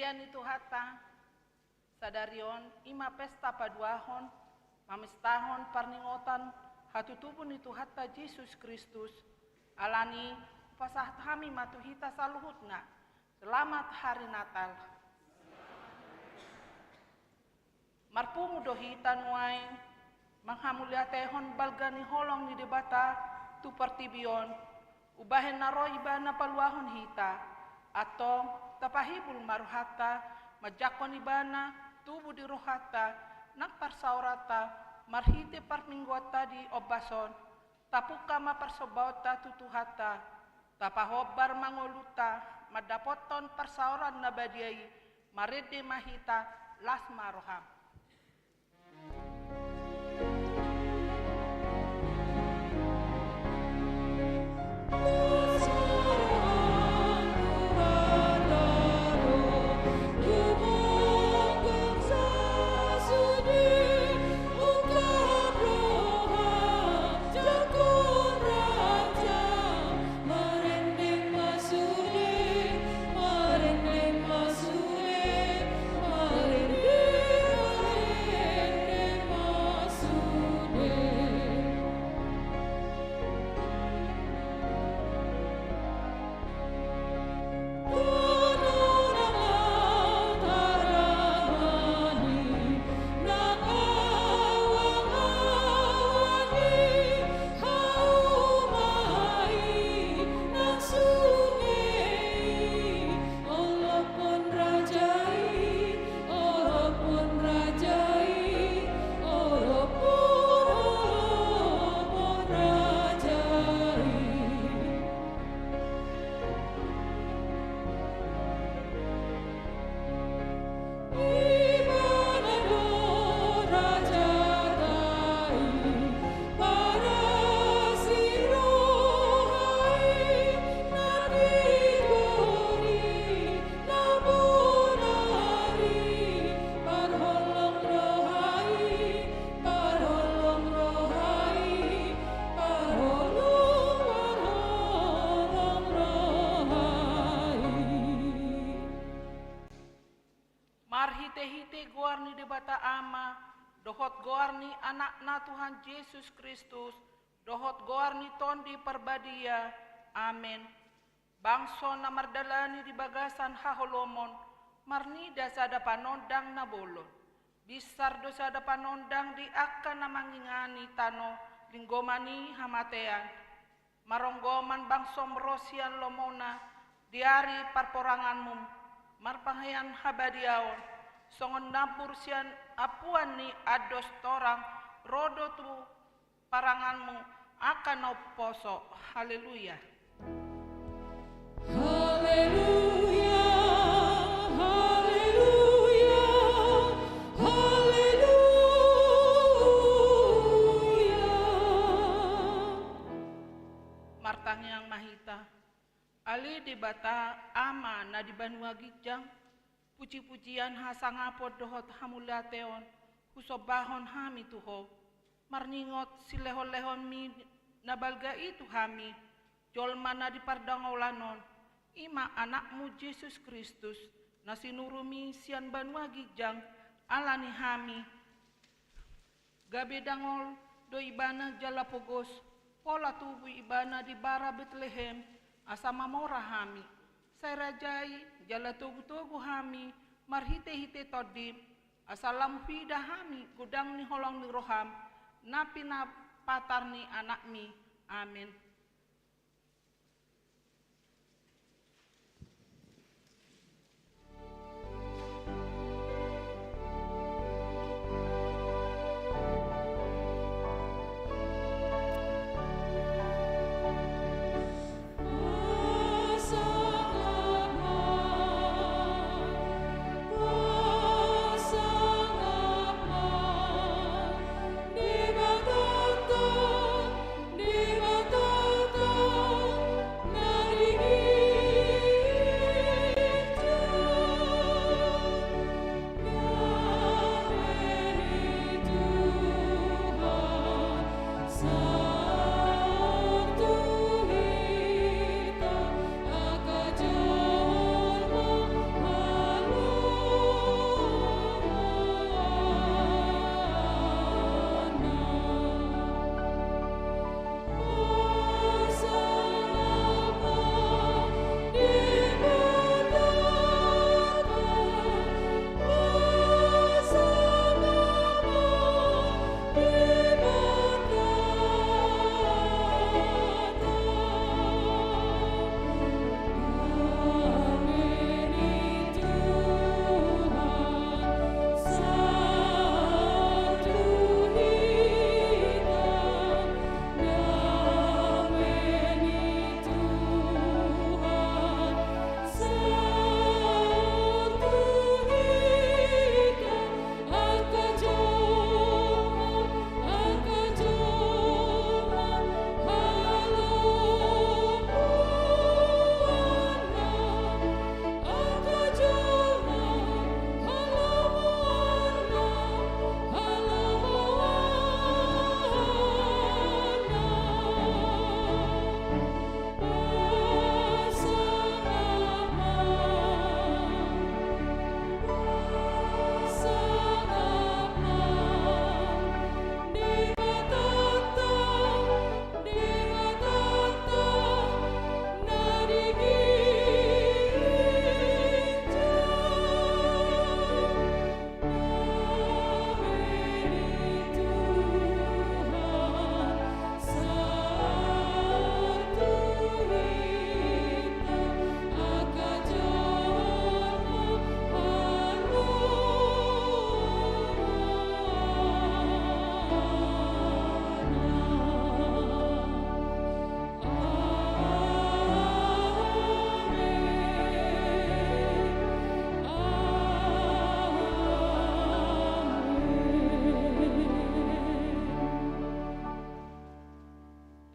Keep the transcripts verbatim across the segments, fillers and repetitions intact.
Ia ni Tuhanta, sadari on, i ma pesta paduahon, mamestahon parningotan hatutubu ni Tuhanta Jesus Kristus, alani hupasahat hami ma tu hita saluhutna. Selamat Hari Natal. Marpungu do hita nuaeng manghamuliatehon balga ni holong ni Debata tu portibi on, umbahen na ro Ibana paluahon hita. Antong, tapahibul ma rohanta, manjangkon Ibana tubu di rohanta nang parsaoranta marhite parmingguanta di ombas on. Tapungka ma parsombaonta tu Tuhanta, tapahombar ma ngolunta mandapothon parsaoran na badia i. Marende ma hita, las ma roham. Marhitehite goar ni Debata Ama, dohot goar ni Anakna Tuhan Jesus Kristus, dohot goar ni Tondi Parbadia. Amen. Bangso na mardalani di bagasan haholomon, marnida sada panondang na bolon. Binsar do sada panondang di angka na mangingani tano linggoman ni hamatean. Maronggoman bangsom ro sian lomona di ari parporanganmu, marpakaian habadiaon, songon nambur sian ampuan ni andos torang, ro do tu paranganmu angka na umposo. Haleluya. Haleluya, haleluya, haleluya. Martangiang ma hita. Ale Debata Ama na di banua ginjang, pujipujian, hasangapon dohot hamuliateon husombahon hami tu Ho. Marningot silehonlehonmi na balga i tu hami, jolma na di pardangolan on, i ma Anakmu Jesus Kristus, na sinurumi sian banua ginjang ala ni hami. Gabe dangol do Ibana jala pogos, pola tubu Ibana di bara Betlehem, asa mamora hami. Sai rajai jala togutogu hami marhitehite Tondim, asa lam huida hami godang ni holong ni roham, na pinapatar ni Anakmi. Amen.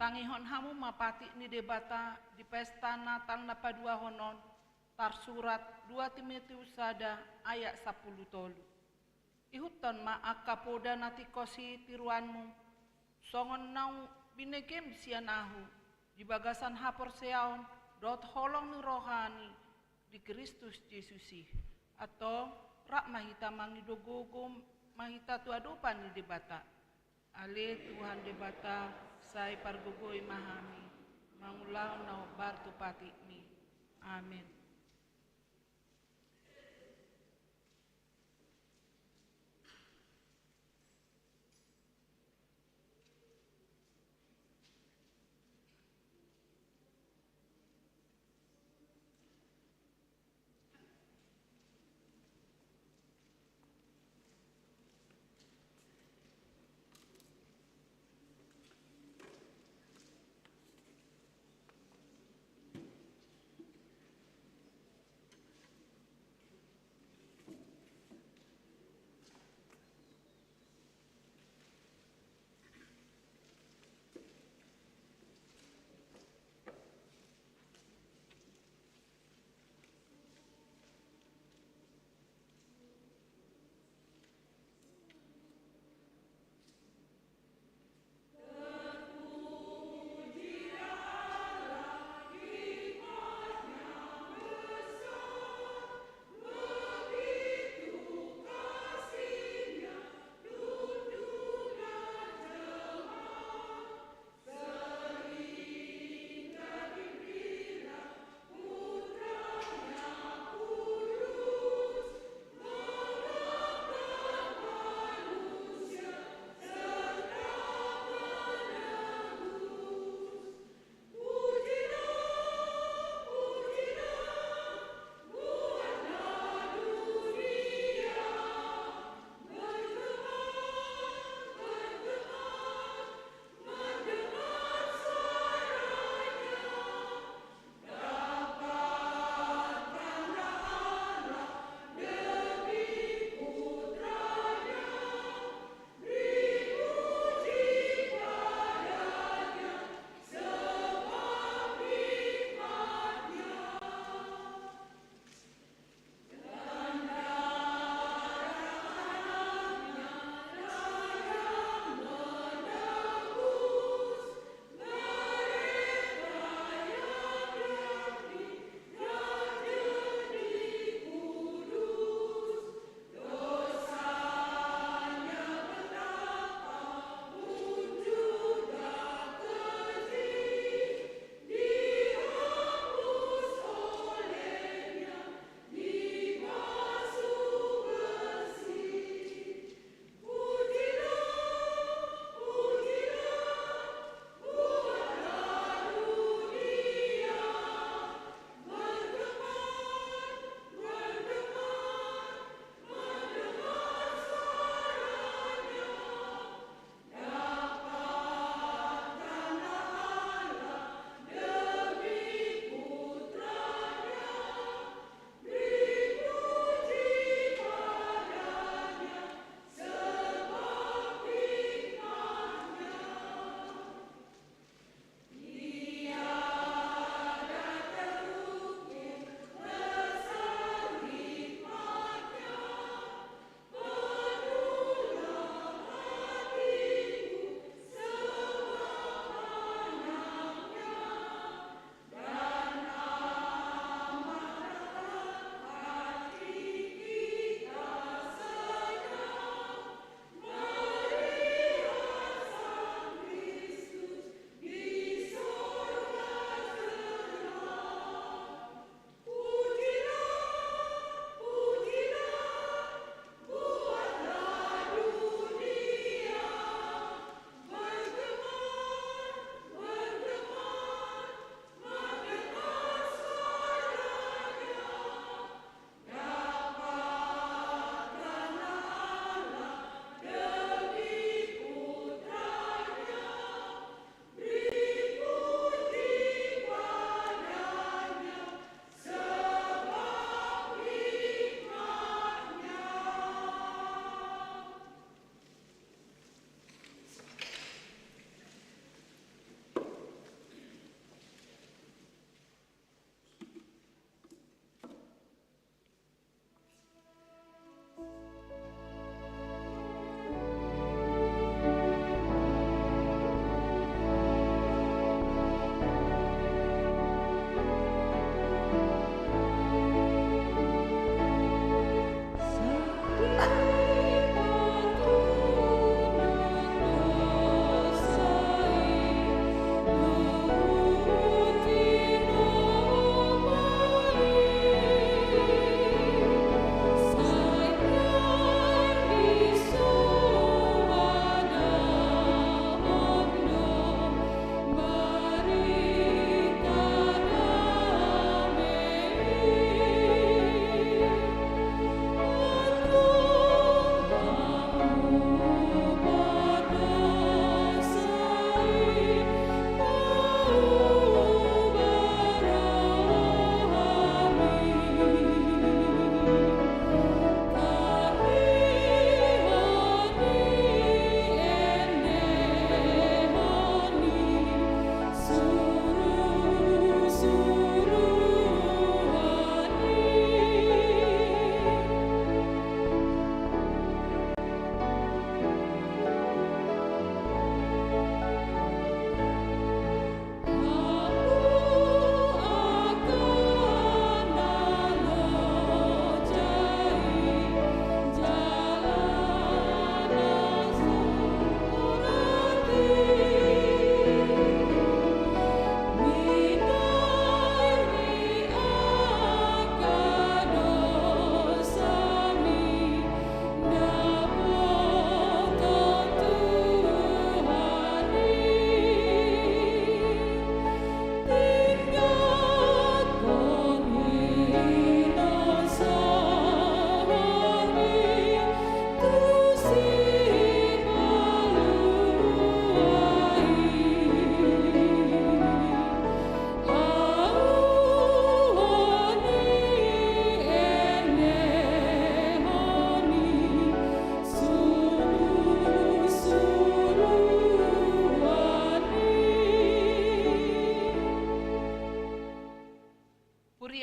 Tangihon hamu ma patik ni Debata di pesta Natal na paduahon on, tarsurat dua Timoteus sada ayat sampulu tolu. Ihuthon ma angka poda na tingkos i tiruanmu, songon naung binegem sian ahu, di bagasan haporseaon dohot holong ni roha ni di Kristus Jesus i. Antong, rap ma hita mangido gogo ma hita tu adopan ni Debata. Ale Tuhan Debata, sai pargogoi ma hami mangulahon na hombar tu patikmi. Amen.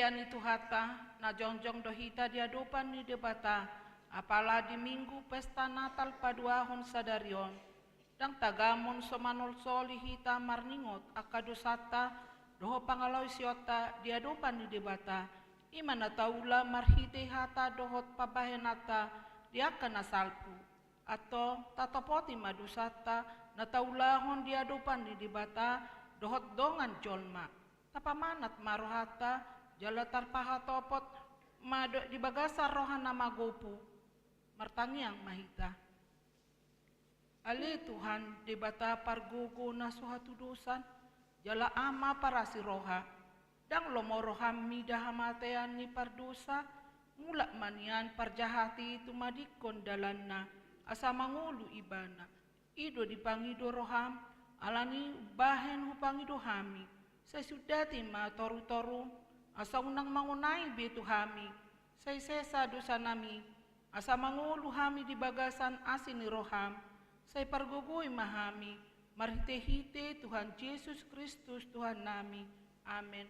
Ia ni Tuhanta, na jongjong do hita di adopan ni Debata, apala di Minggu pesta Natal paduahon sadari on. Ndang tagamon so manolsoli hita marningot angka dosanta dohot pangalaosionta di adopan ni Debata, i ma na taula marhite hata dohot pambahenanta di angka na salpu. Antong, tatopoti ma dosanta na taulahon di adopan ni Debata dohot dongan jolma. Tapamanat ma rohanta, jala tarpahatopot ma do-, di bagasan roha na magopo. Martangiang ma hita. Ale Tuhan, Debata pargogo na so hatudosan, jala Ama parasi roha. Ndang lomo roham mida hamatean ni pardosa, mulak ma nian parjahat i tumadingkon dalanna, asa mangolu ibana. I do dipangido roham, alani i umbahen hupangido hami. Sai sundati ma torutorum, asa unang mangonai be tu hami. Sai sesa dosanami, asa mangolu hami di bagasan asi ni roham. Sai pargogoi ma hami, marhitehite Tuhan Jesus Kristus Tuhannami. Amen.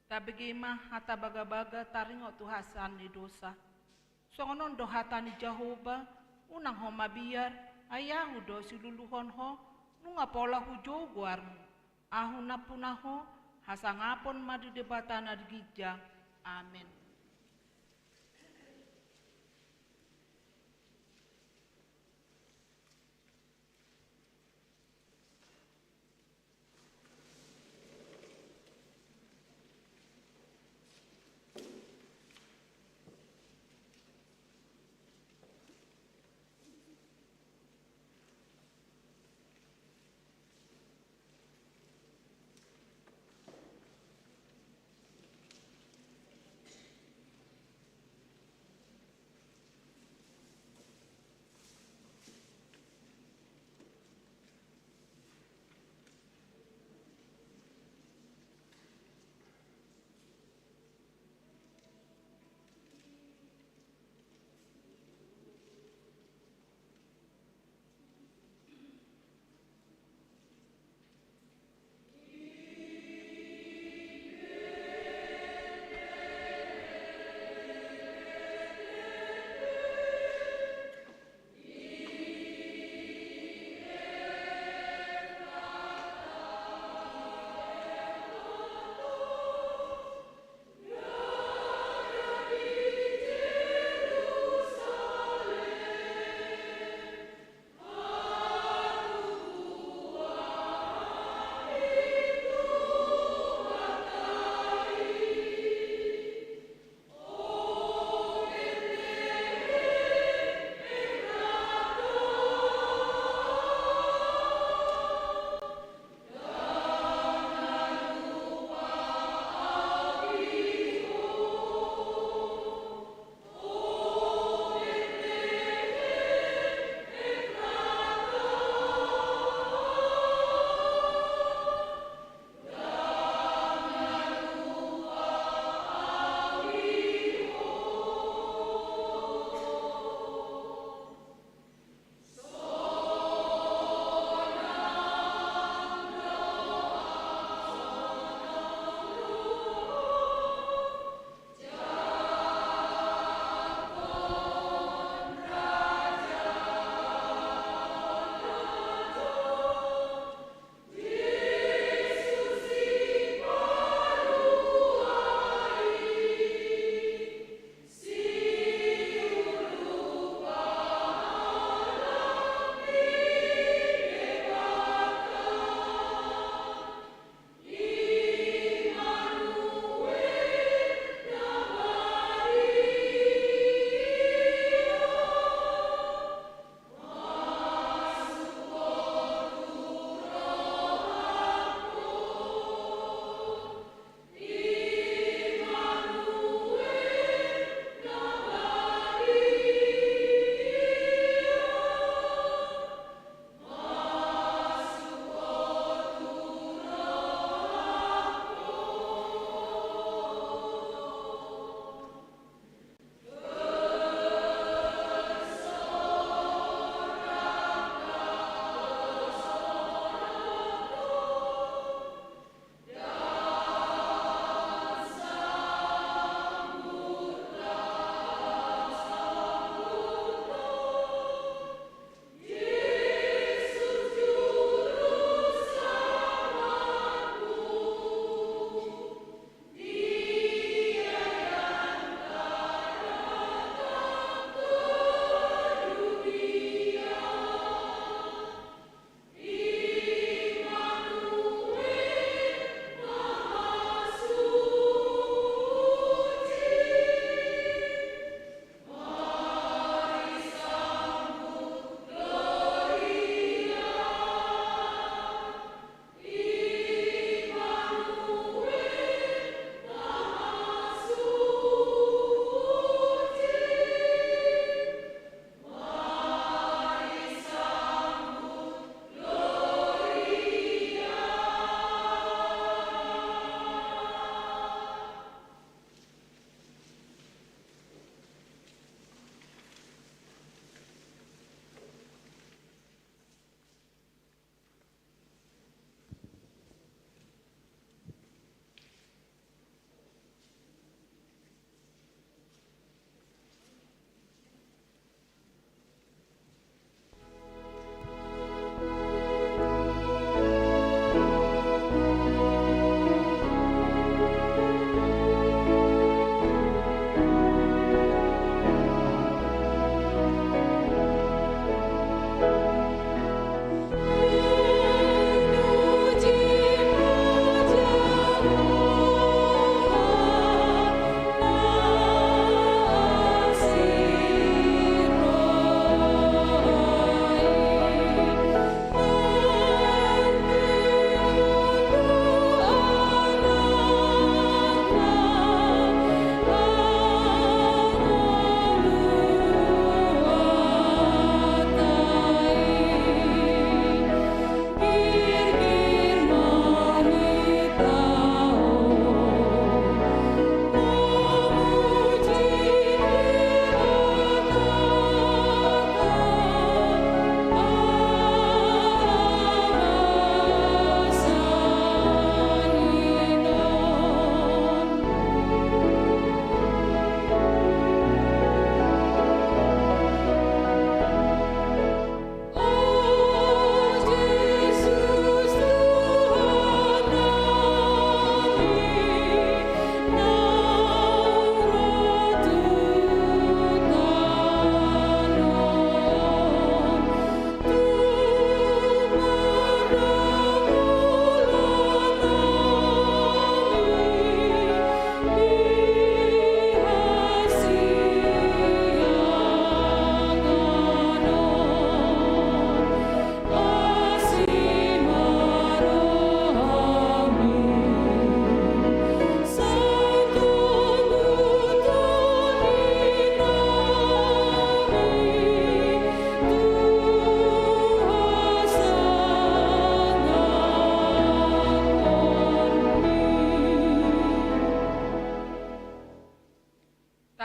Tabege ma hata bagabaga taringot tu hasesaan ni dosa. Songon on do hata ni Jahowa, unang ho mabiar, ai ahu do siluluhon ho, nunga pola hujou goarmu. Ahu nampuna ho, hasangapon ma di Debata na di ginjang. Amen.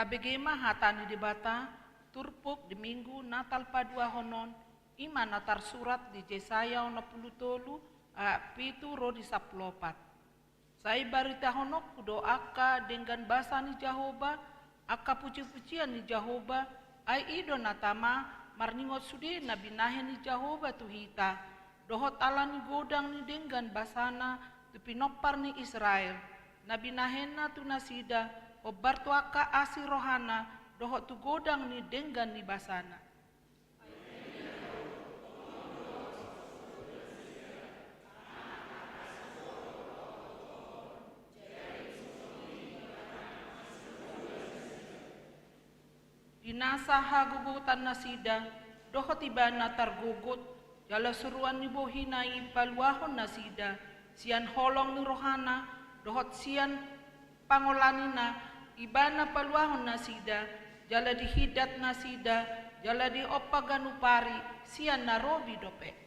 Tabege ma hata ni Debata, turpuk di Minggu na talpaduahon on, i ma na tarsurat di Jesaya onom pulu tolu, ayat pitu ro di sampulu opat. Sai baritahononku do angka denggan basa ni Jahowa, angka pujipujian ni Jahowa, ai i do na tama marningot sude na binahen ni Jahowa tu hita, dohot ala ni godang ni denggan basana tu pinompar ni Israel, na binahenna tu nasida, hombar tu angka asi rohana, dohot tu godang ni denggan ni basana. Di nasa hagogotan nasida, dohot ibana targogot, jala suruan ni bohina i paluahon nasida, sian holong ni rohana, dohot sian pangolanina, ibana paluahon nasida, jala dihidat nasida, jala diompa ganup ari, sian na robi dope.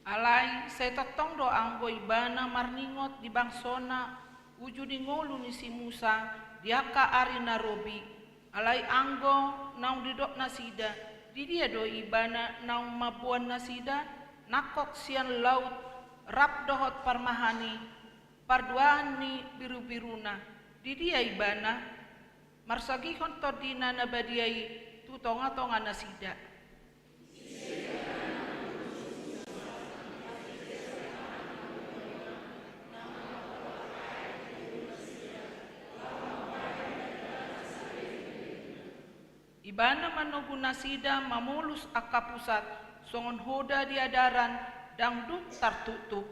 Alai sai tongtong do anggo ibana marningot di bangsona uju di ngolu ni si Musa di angka ari na robi. Alai anggo naung didok nasida, didia do ibana naung mamboan nasida, nangkok sian laut, rap dohot parmahan i, parduaan ni birubiruna, didia ibana, marsagihon tondina na badia i tu tongatonga nasida. Ibana manogu nasida mamolus angka pusat, songon hoda di adaran, ndang dung tartuktuk.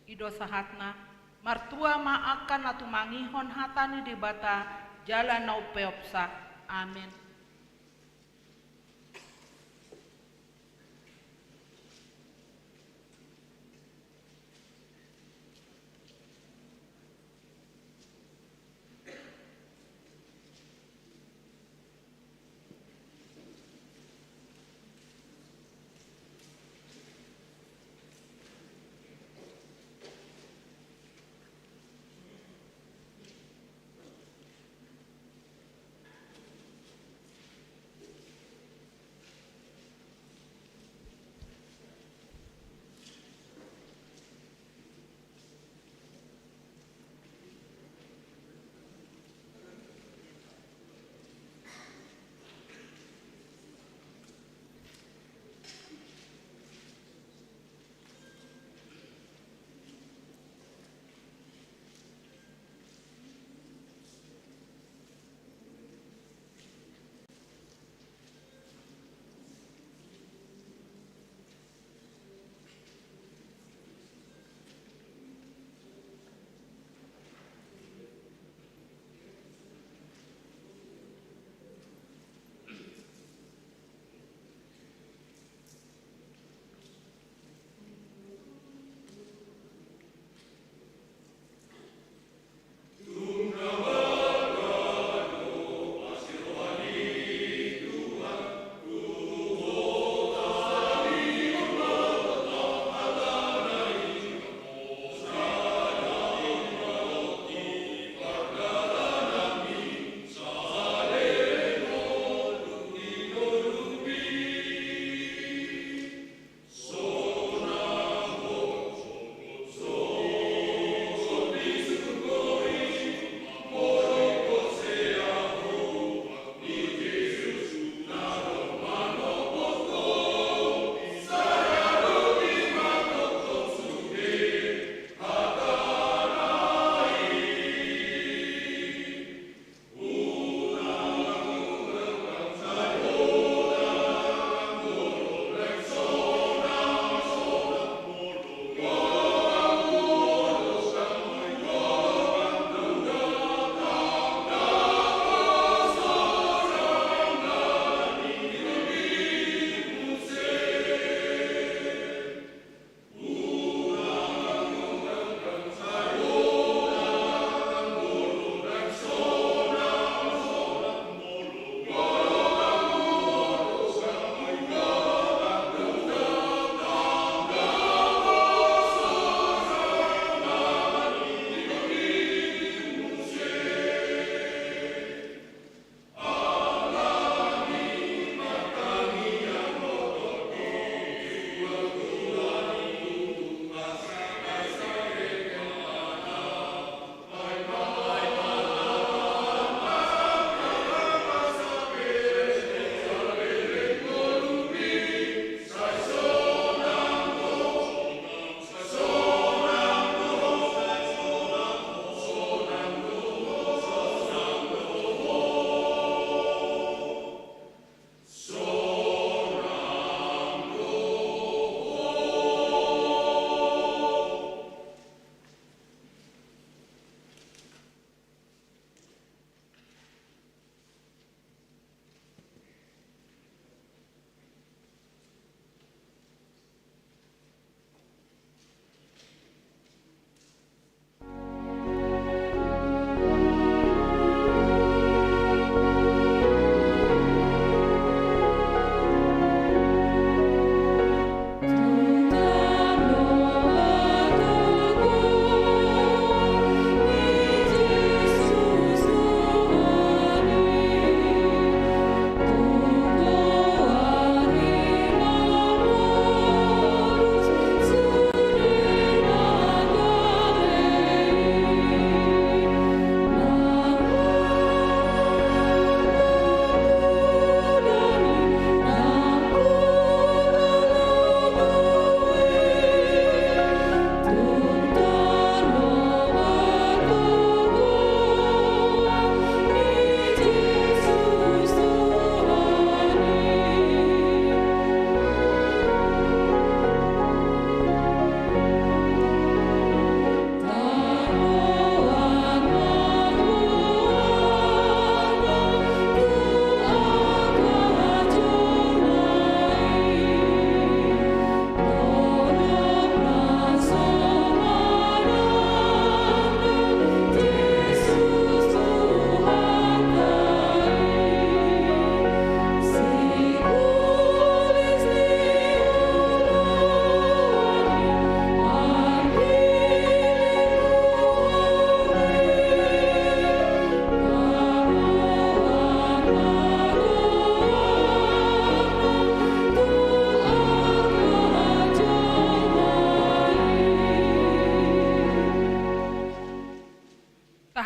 I do sahatna, martua ma angka na tumangihon hata ni Debata, jala na umpeopsa. Amen.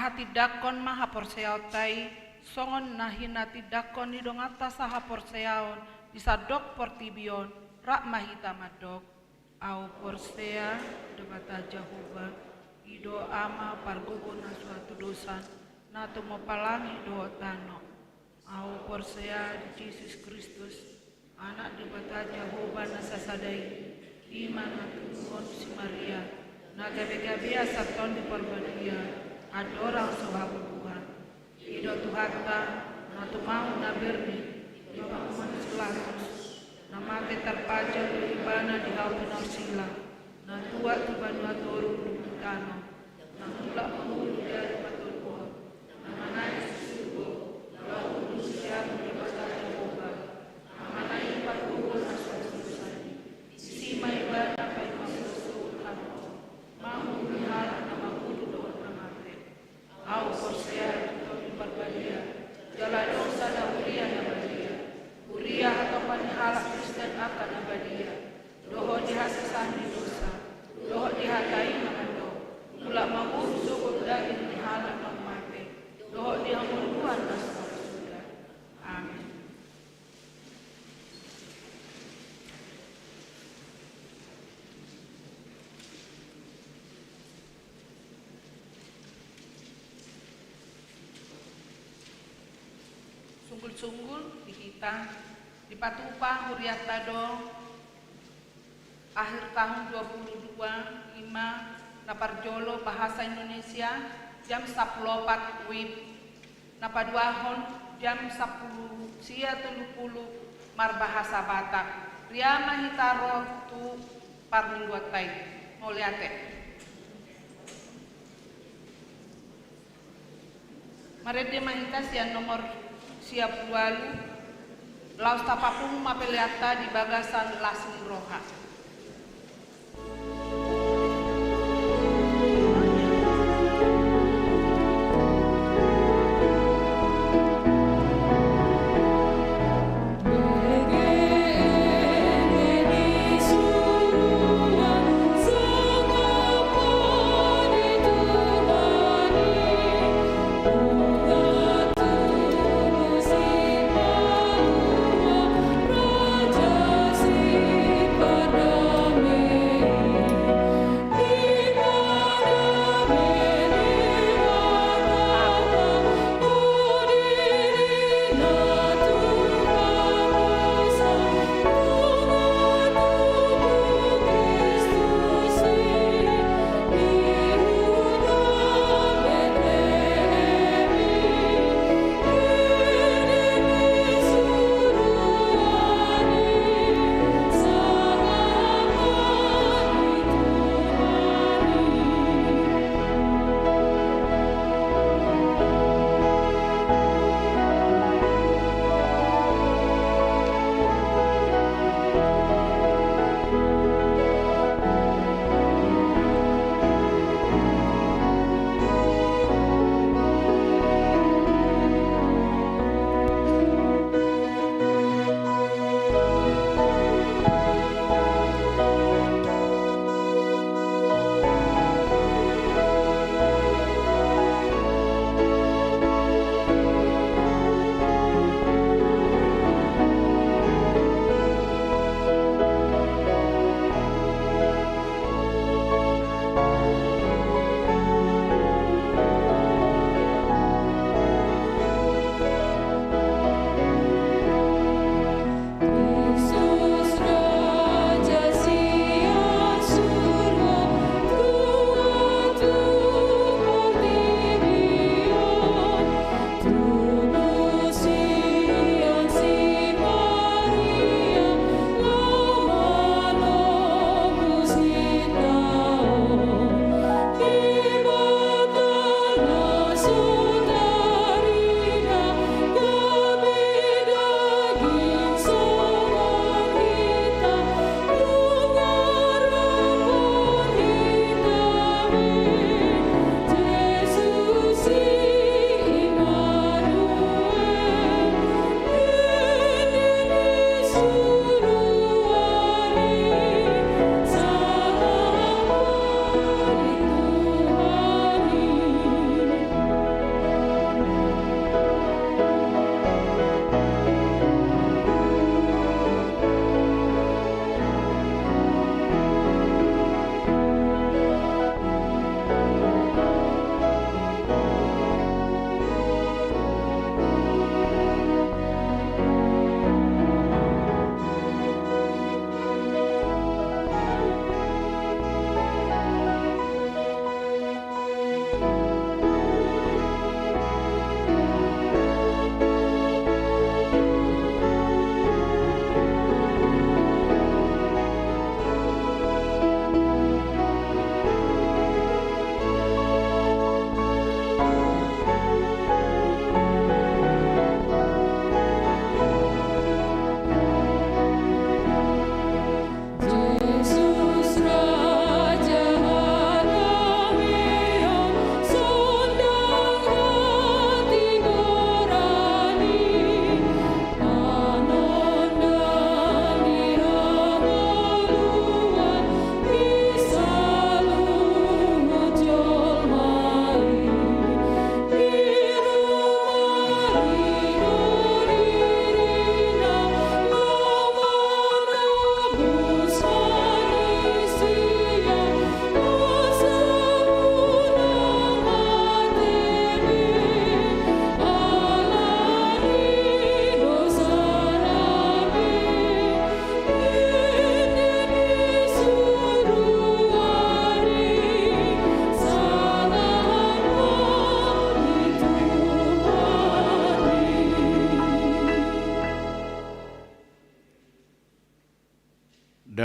Hatindanghon ma haporseaonta i, songon na hinatindangkon ni donganta sahaporseaon di sandok portibi on, rap ma hita mandok. Ahu porsea Debata Jahowa, i do Ama pargogo na so hatudosan, na tumompa langit dohot tano. Ahu porsea di Jesus Kristus, Anak Debata Jahowa na sasada i, i ma na tubuhon si Maria, na gabe-gabe asa Tondi Parbadia, andorang so habubuhan. I do Tuhanta, na tumau na berni, di panguhuman si Pilatus, na mate tarpajal do ibana di hau pinorsila, na tuat tu banua toru dung di tano, na mulak mangolu di ari patoluhon, na manaek tu surgo, laho duduk di siamun Debata Jahowa, Amana i pargogo na so hatudosan i, disi ma ibana paima sogot-sogot hamu, mangolu ni halak na mangolu dohot na mate. Ahu porsea di Tondi Parbadia, jala adong sada huria na badia, huria hatopan ni halak Kristen angka na badia, dohot di hasesaan ni dosa, dohot di hata i na mandok, mulak mangolu sogot daging ni halak na mate, dohot di hangoluan na so marsuda. Amin. Sunggul-sunggul di hita, dipatupa hurianta do akhir tahun dua puluh dua, i ma na parjolo bahasa Indonesia jam sampulu opat wib, na paduahon jam sampulu sia tolu pulu marbahasa Batak. Ria ma hita ro tu parmingguonta i. Mauliate. Marende ma hita sian nomor sia pulu ualu, laos tapapungu ma peleanta di bagasan las ni roha.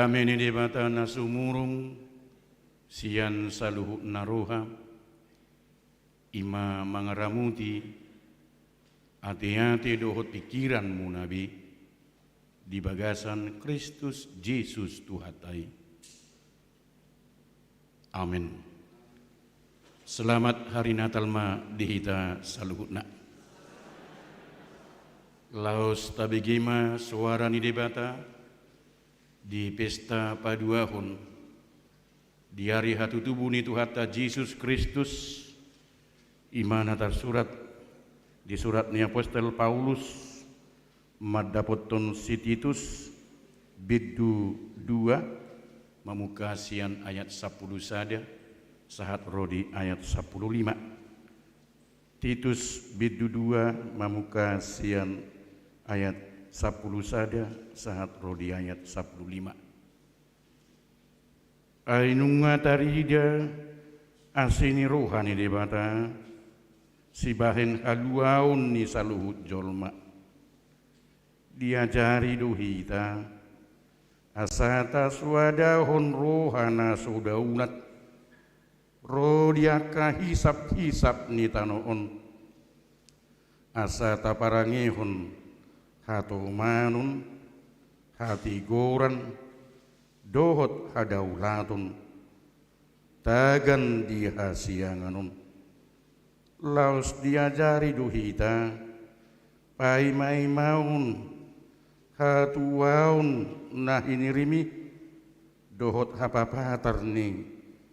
Dame ni Debata na sumurung sian saluhutna roha, i ma mangaramoti ateate dohot pingkiranmuna be di bagasan Kristus Jesus Tuhanta i. Amen. Selamat Hari Natal ma di hita saluhutna. Laos tabege ma soara ni Debata di pesta paduahon di ari hatutubu ni Tuhanta Jesus Kristus, i ma na tarsurat di surat ni apostel Paulus mandapothon si Titus, bindu dua, mamungka sian ayat sampulu sada sahat ro di ayat sampulu lima. Titus bindu dua, mamungka sian ayat sampulu sada sahat ro di ayat sampulu lima. Ai nunga tarida asi ni roha ni Debata sibahen haluaon ni saluhut jolma. Diajari do hita asa tasoadahon roha na so daulat ro di angka hisaphisap ni tano on, asa taparangehon hatomanon, hatigoran, dohot hadaulaton tagan di hasiangan on. Laos diajari do hita paimaimaon hatuaon na hinirimi dohot hapapatar ni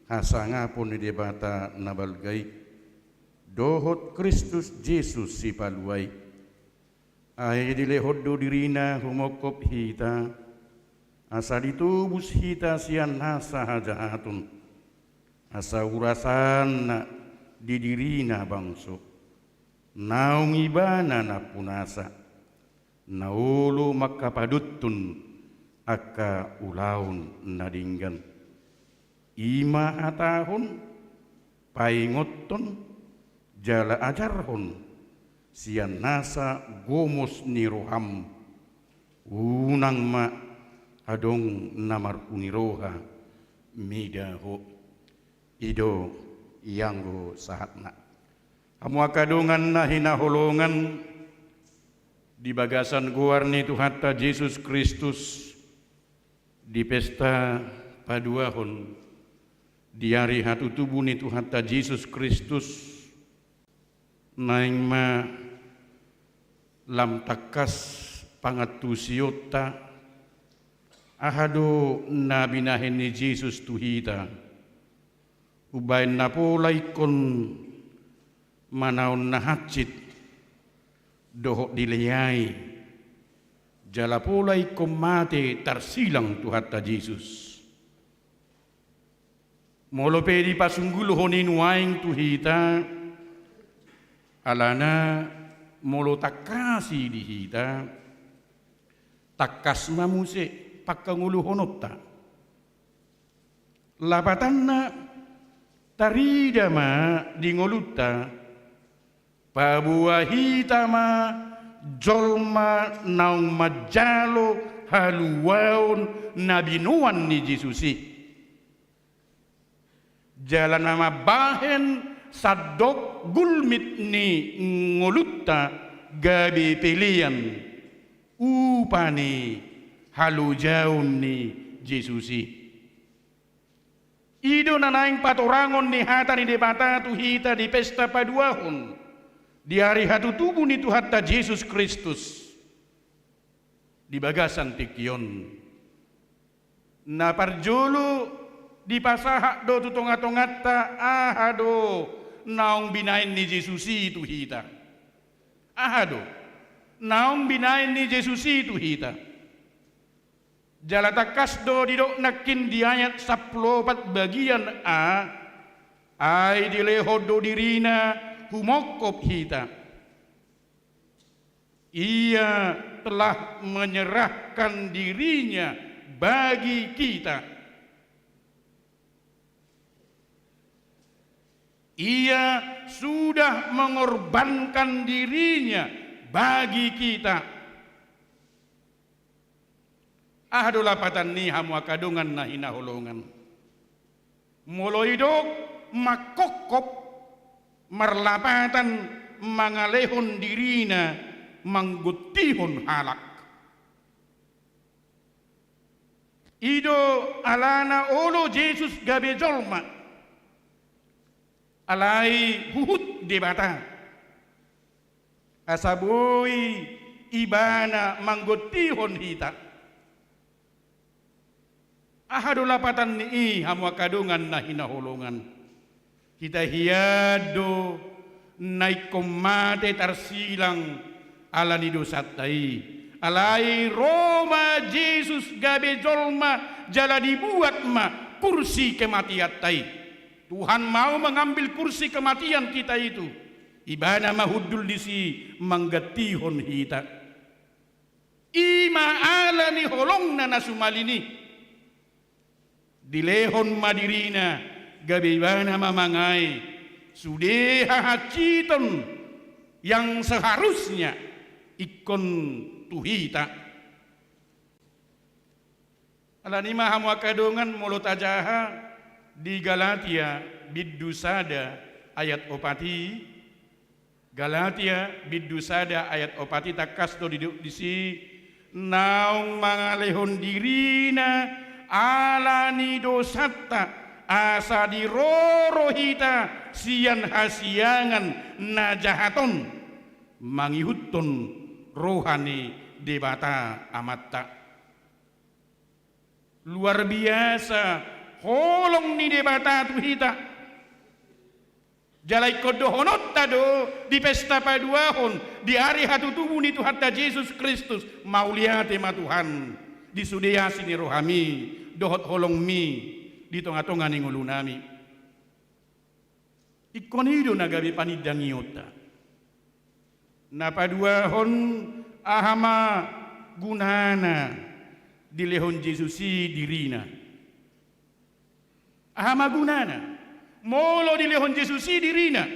hasangapon ni Debata na balga i dohot Kristus Jesus Sipalua i. Ai dilehon do dirina humongkop hita, asa ditobus hita sian nasa hajahaton, asa urasanna di dirina bangso naung ibana nampunasa, na olo mangkapadothon angka ulaon na denggan. I ma hatahon, paingothon, jala ajarhon sian nasa gomos ni roham. Unang ma adong na maruni roha mida ho. I do ianggo sahatna. Hamu angka dongan na hinaholongan di bagasan goar ni Tuhanta Jesus Kristus, di pesta paduahon di ari hatutubu ni Tuhanta Jesus Kristus, naeng ma lam tangkas pangantusionta, aha do na binahen ni Jesus tu hita, umbahen na pola ingkon manaon na hansit dohot dileai, jala pola ingkon mate tarsilang Tuhanta Jesus. Molo pe dipasunggulhon i nuaeng tu hita, alana molo tangkas i di hita, tangkas ma muse pangkangoluhononta. Lapatanna, tarida ma di ngolunta, paboa hita ma jolma naung manjalo haluaon na binoan ni Jesus i. Jala na mambahen sandok gulmit ni ngolunta gabe pelean, upa ni halojaon ni Jesus i. I do na naeng patorangon ni hata ni Debata tu hita di pesta paduahon di ari hatutubu ni Tuhanta Jesus Kristus. Di bagasan tingki on, na parjolo dipasahat do tu tongatonganta aha do naung binaen ni Jesus i tu hita. Aha do naung binaen ni Jesus i tu hita. Jala tangkas do didok nangkin di ayat sampulu opat bagian a, ai dilehon do dirina humongkop hita. Ia telah menyerahkan dirinya bagi kita. Ia sudah mengorbankan dirinya bagi kita. Aha do lapatan ni i, hamu angka dongan na hinaholongan? Molo didok mangkophop, marlapatan mangalehon dirina manggontihon halak. I do alana olo Jesus gabe jolma, alai huhut Debata, asa boi Ibana manggontihon hita. Aha do lapatan ni i, hamu angka dongan na hinaholongan? Hita hian do na ingkon mate tarsilang ala ni dosanta i. Alai ro ma Jesus gabe jolma jala dibuat ma kursi kematianta i. Tuhan mau mengambil kursi kematian kita itu. Ibana ma hundul disi manggantihon hita. I ma ala ni holongna na sumalin i. Dilehon ma dirina gabe Ibana ma mangae sude hahansiton yang seharusnya ingkon tu hita. Alani i ma, hamu angka dongan, molo tajaha di Galatia bindu sada ayat opat i, Galatia bindu sada ayat opat i tangkas do didok disi, naung mangalehon dirina ala ni dosanta, asa diroro hita sian hasiangan na jahat on, mangihuthon roha ni Debata Amanta. Luar biasa holong ni Debata tu hita. Jala ingkon dohononta do di pesta paduahon, di ari hatutubu ni Tuhanta Jesus Kristus, mauliate ma Tuhan di sude asi ni rohami dohot holongmi di tongatonga ni ngolunami. Ingkon i do na gabe panindangionta. Na paduahon, aha ma gunana dilehon Jesus i dirina? Aha ma gunana molo dilehon Jesus i dirina?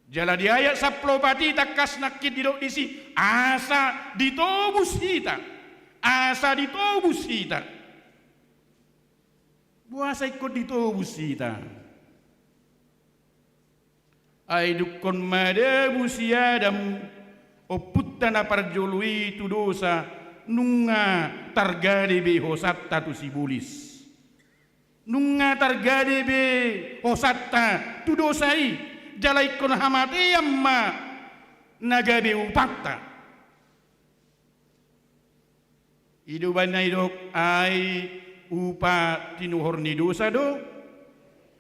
Jala di ayat sampulu opat i tangkas nangkin didok disi, asa ditobus hita. Asa ditobus hita. Boasa ingkon ditobus hita? Ai dungkon madabu si Adam, ompunta na parjolo i, tu dosa, nunga targade be hosanta tu sibolis. Nunga targade be hosanta tu dosa i, jala ingkon hamatean ma na gabe upanta. I do umbahen na didok, ai upa tinuhor ni dosa do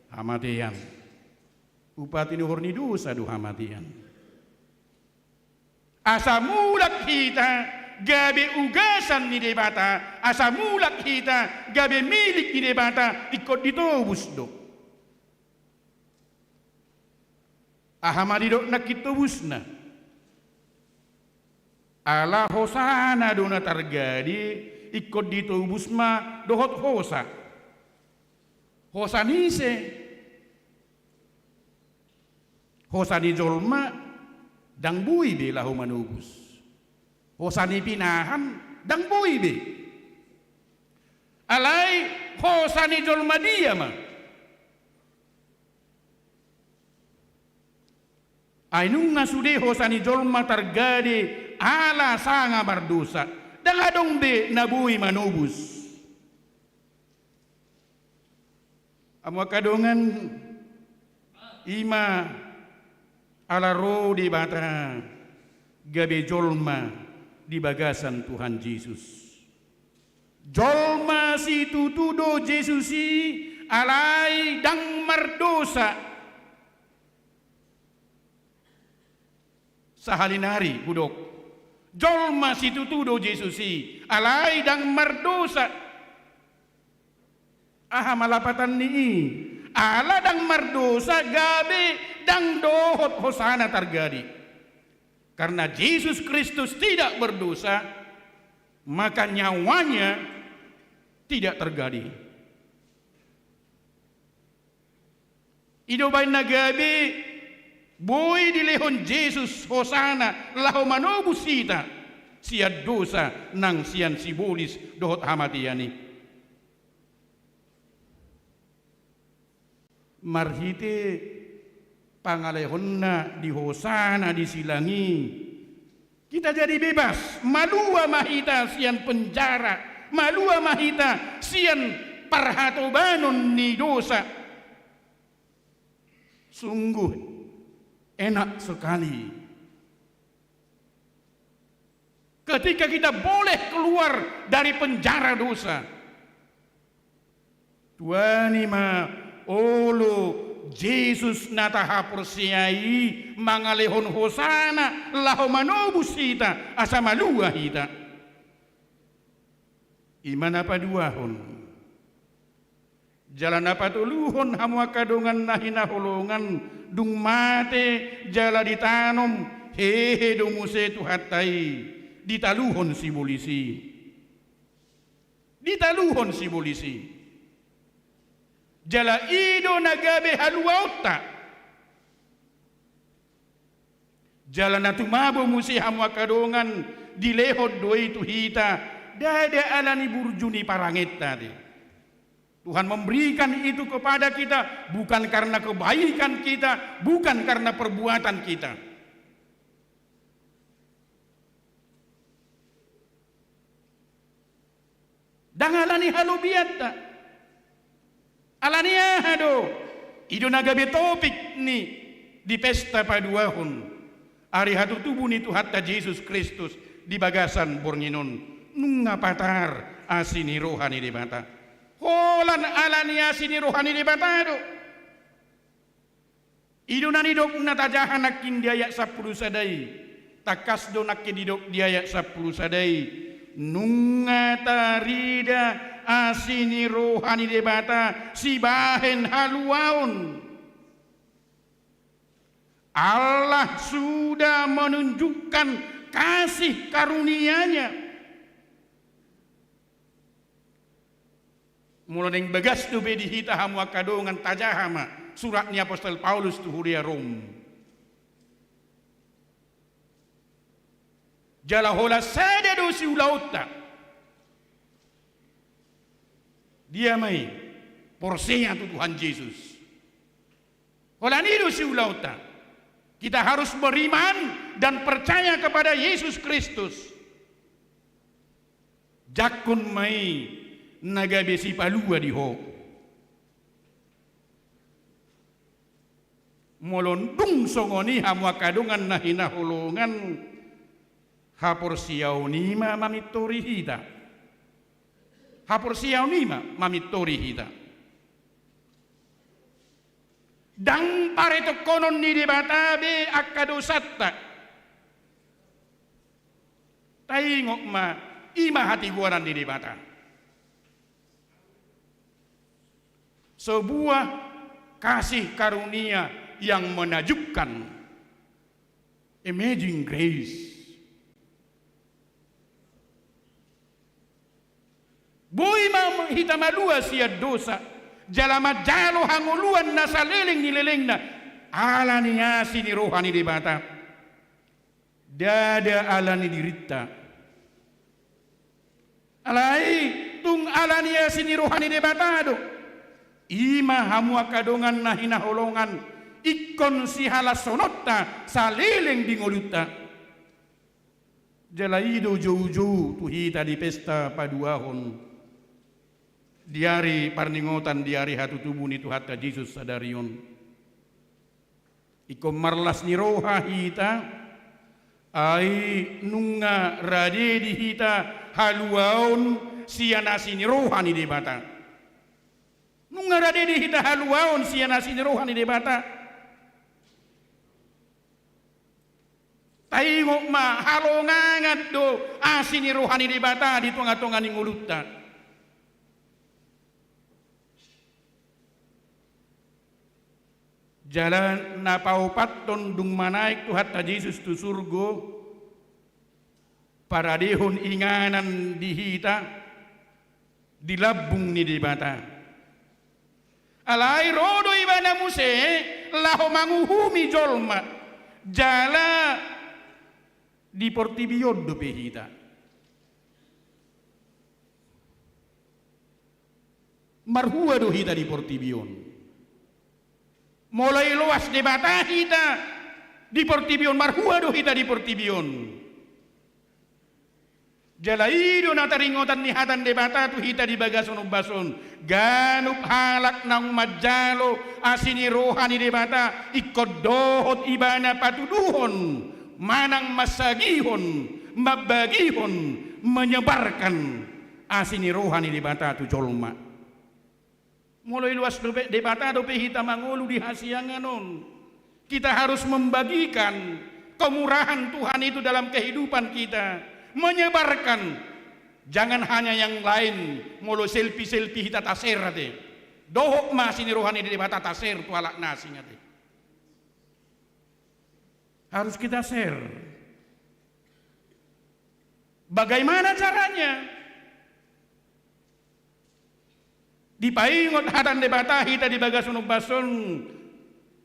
hamatean. Upa tinuhor ni dosa do hamatean. Asa mulak hita gabe ugasan ni Debata, asa mulak hita gabe milik ni Debata, ingkon ditobus do. Aha ma didok nangkin tobusna? Ala hosana do na targade, ingkon ditobus ma dohot hosa. Hosa ni ise? Hosa ni jolma ndang boi be laho manobus. Hosa ni pinahan ndang boi be. Alai hosa ni jolma dia ma? Ai nunga sude hosa ni jolma targade ala sanga mardosa, ndang adong be na boi manobus. Hamu angka dongan, i ma ala ro Debata gabe jolma di bagasan Tuhan Jesus. Jolma situtu do Jesus i, alai ndang mardosa. Sahali nari hudok, jolma situtu do Jesus i, alai ndang mardosa. Aha ma lapatan ni i? Ala ndang mardosa gabe ndang dohot hosana targade. Karena Jesus Kristus tidak berdosa, maka nyawanya tidak tergade. I do umbahen na gabe boi dilehon Jesus hosana laho manobus hita. sian dosa nang sian sibolis dohot hamatean i. Marhite pangalehonna di hosana di silang i, kita jadi bebas, malua ma hita sian penjara, malua ma hita sian parhatobanon ni dosa. Sungguh enak sekali ketika kita boleh keluar dari penjara dosa. Tuani ma olo Jesus na tahaporseai mangalehon hosana laho manobus hita asa malua hita. I ma na paduahon. Jala na patoluhon, hamu angka dongan na hinaholongan, dung mate jala ditanom, hehe do muse Tuhanta i, ditaluhon sibolis i. Ditaluhon sibolis i. Jala i do na gabe haluaonta. Jala na tumabo muse, hamu angka dongan, dilehon do i tu hita, ndada ala ni burju ni parangenta, ate. Tuhan memberikan itu kepada kita bukan karena kebaikan kita, bukan karena perbuatan kita. Ndang ala ni halobianta. Ala ni aha do? I do na gabe topik ni di pesta paduahon, ari hatutubu ni Tuhanta Jesus Kristus di bagasan borngin on. Nunga patar asi ni roha ni Debata. Holan ala ni asi ni roha ni Debata do. I do na nidok na tajaha nangkin di ayat sampulu sada i. Tangkas do nangkin didok di ayat sampulu sada i. Nunga tarida asi ni roha ni Debata sibahen haluaon. Allah sudah menunjukkan kasih karunia-Nya. Molo naeng bagas dope di hita, hamu angka dongan, tajaha ma surat ni apostel Paulus tu huria Rom. Jala holan sada do siulaonta. Dia ma i? Porsea tu Tuhan Jesus. Holan i do siulaonta. Kita harus beriman dan percaya kepada Yesus Kristus. Jangkon ma i na gabe sipalua di ho. Molo dung songon i, hamu angka dongan na hinaholongan, haporseaon i ma mamintori hita. Haporseaon i ma mamintori hita. Ndang paretokkonon ni Debata be angka dosanta. Taingot ma, i ma hatigoran ni Debata. Sebuah kasih karunia yang menakjubkan. Amazing grace. Boi ma hita malua sian dosa, jala manjalo hangoluan na saleleng ni lelengna, ala ni asi ni roha ni Debata. Ndada ala ni dirinta. Alai tung ala ni asi ni roha ni Debata do. I ma, hamu angka dongan na hinaholongan, ingkon sihalashononta saleleng di ngolunta. Jala i do joujou tu hita di pesta paduahon, di ari parningotan di ari hatutubu ni Tuhanta Jesus sadari on. Ingkon marlas ni roha hita, ai nunga rade di hita haluaon sian asi ni roha ni Debata. Nunga rade di hita haluaon sian asi ni roha ni Debata. Taingot ma, halongangan do asi ni roha ni Debata di tongatonga ni ngolunta. Jala na paopathon, dung manaek Tuhanta Jesus tu surgo, paradehon inganan di hita di lambung ni Debata. Alai ro do Ibana muse laho manguhumi jolma, jala Di portibi on dope hita. Marhua do hita di portibi on. Molo iloas Debata hita di portibi on, marhua do hita di portibi on. Jala i do na taringotan ni hata ni Debata tu hita di bagasan ombas on. Ganup halak naung manjalo asi ni roha ni Debata, ingkon dohot ibana patuduhon, manang mansagihon, mambagihon, menyebarkan asi ni roha ni Debata tu jolma. Molo iloas dope, Debata dope hita mangolu di hasiangan on, kita harus membagikan kemurahan Tuhan itu dalam kehidupan kita, menyebarkan. Jangan hanya yang lain, molo selfie-selfie hita ta-share ate. Dohot ma asi ni roha ni Debata ta-share tu halak na asing ate. Harus kita share. Bagaimana caranya? Dipaingot hata ni Debata hita di bagasan ombas on,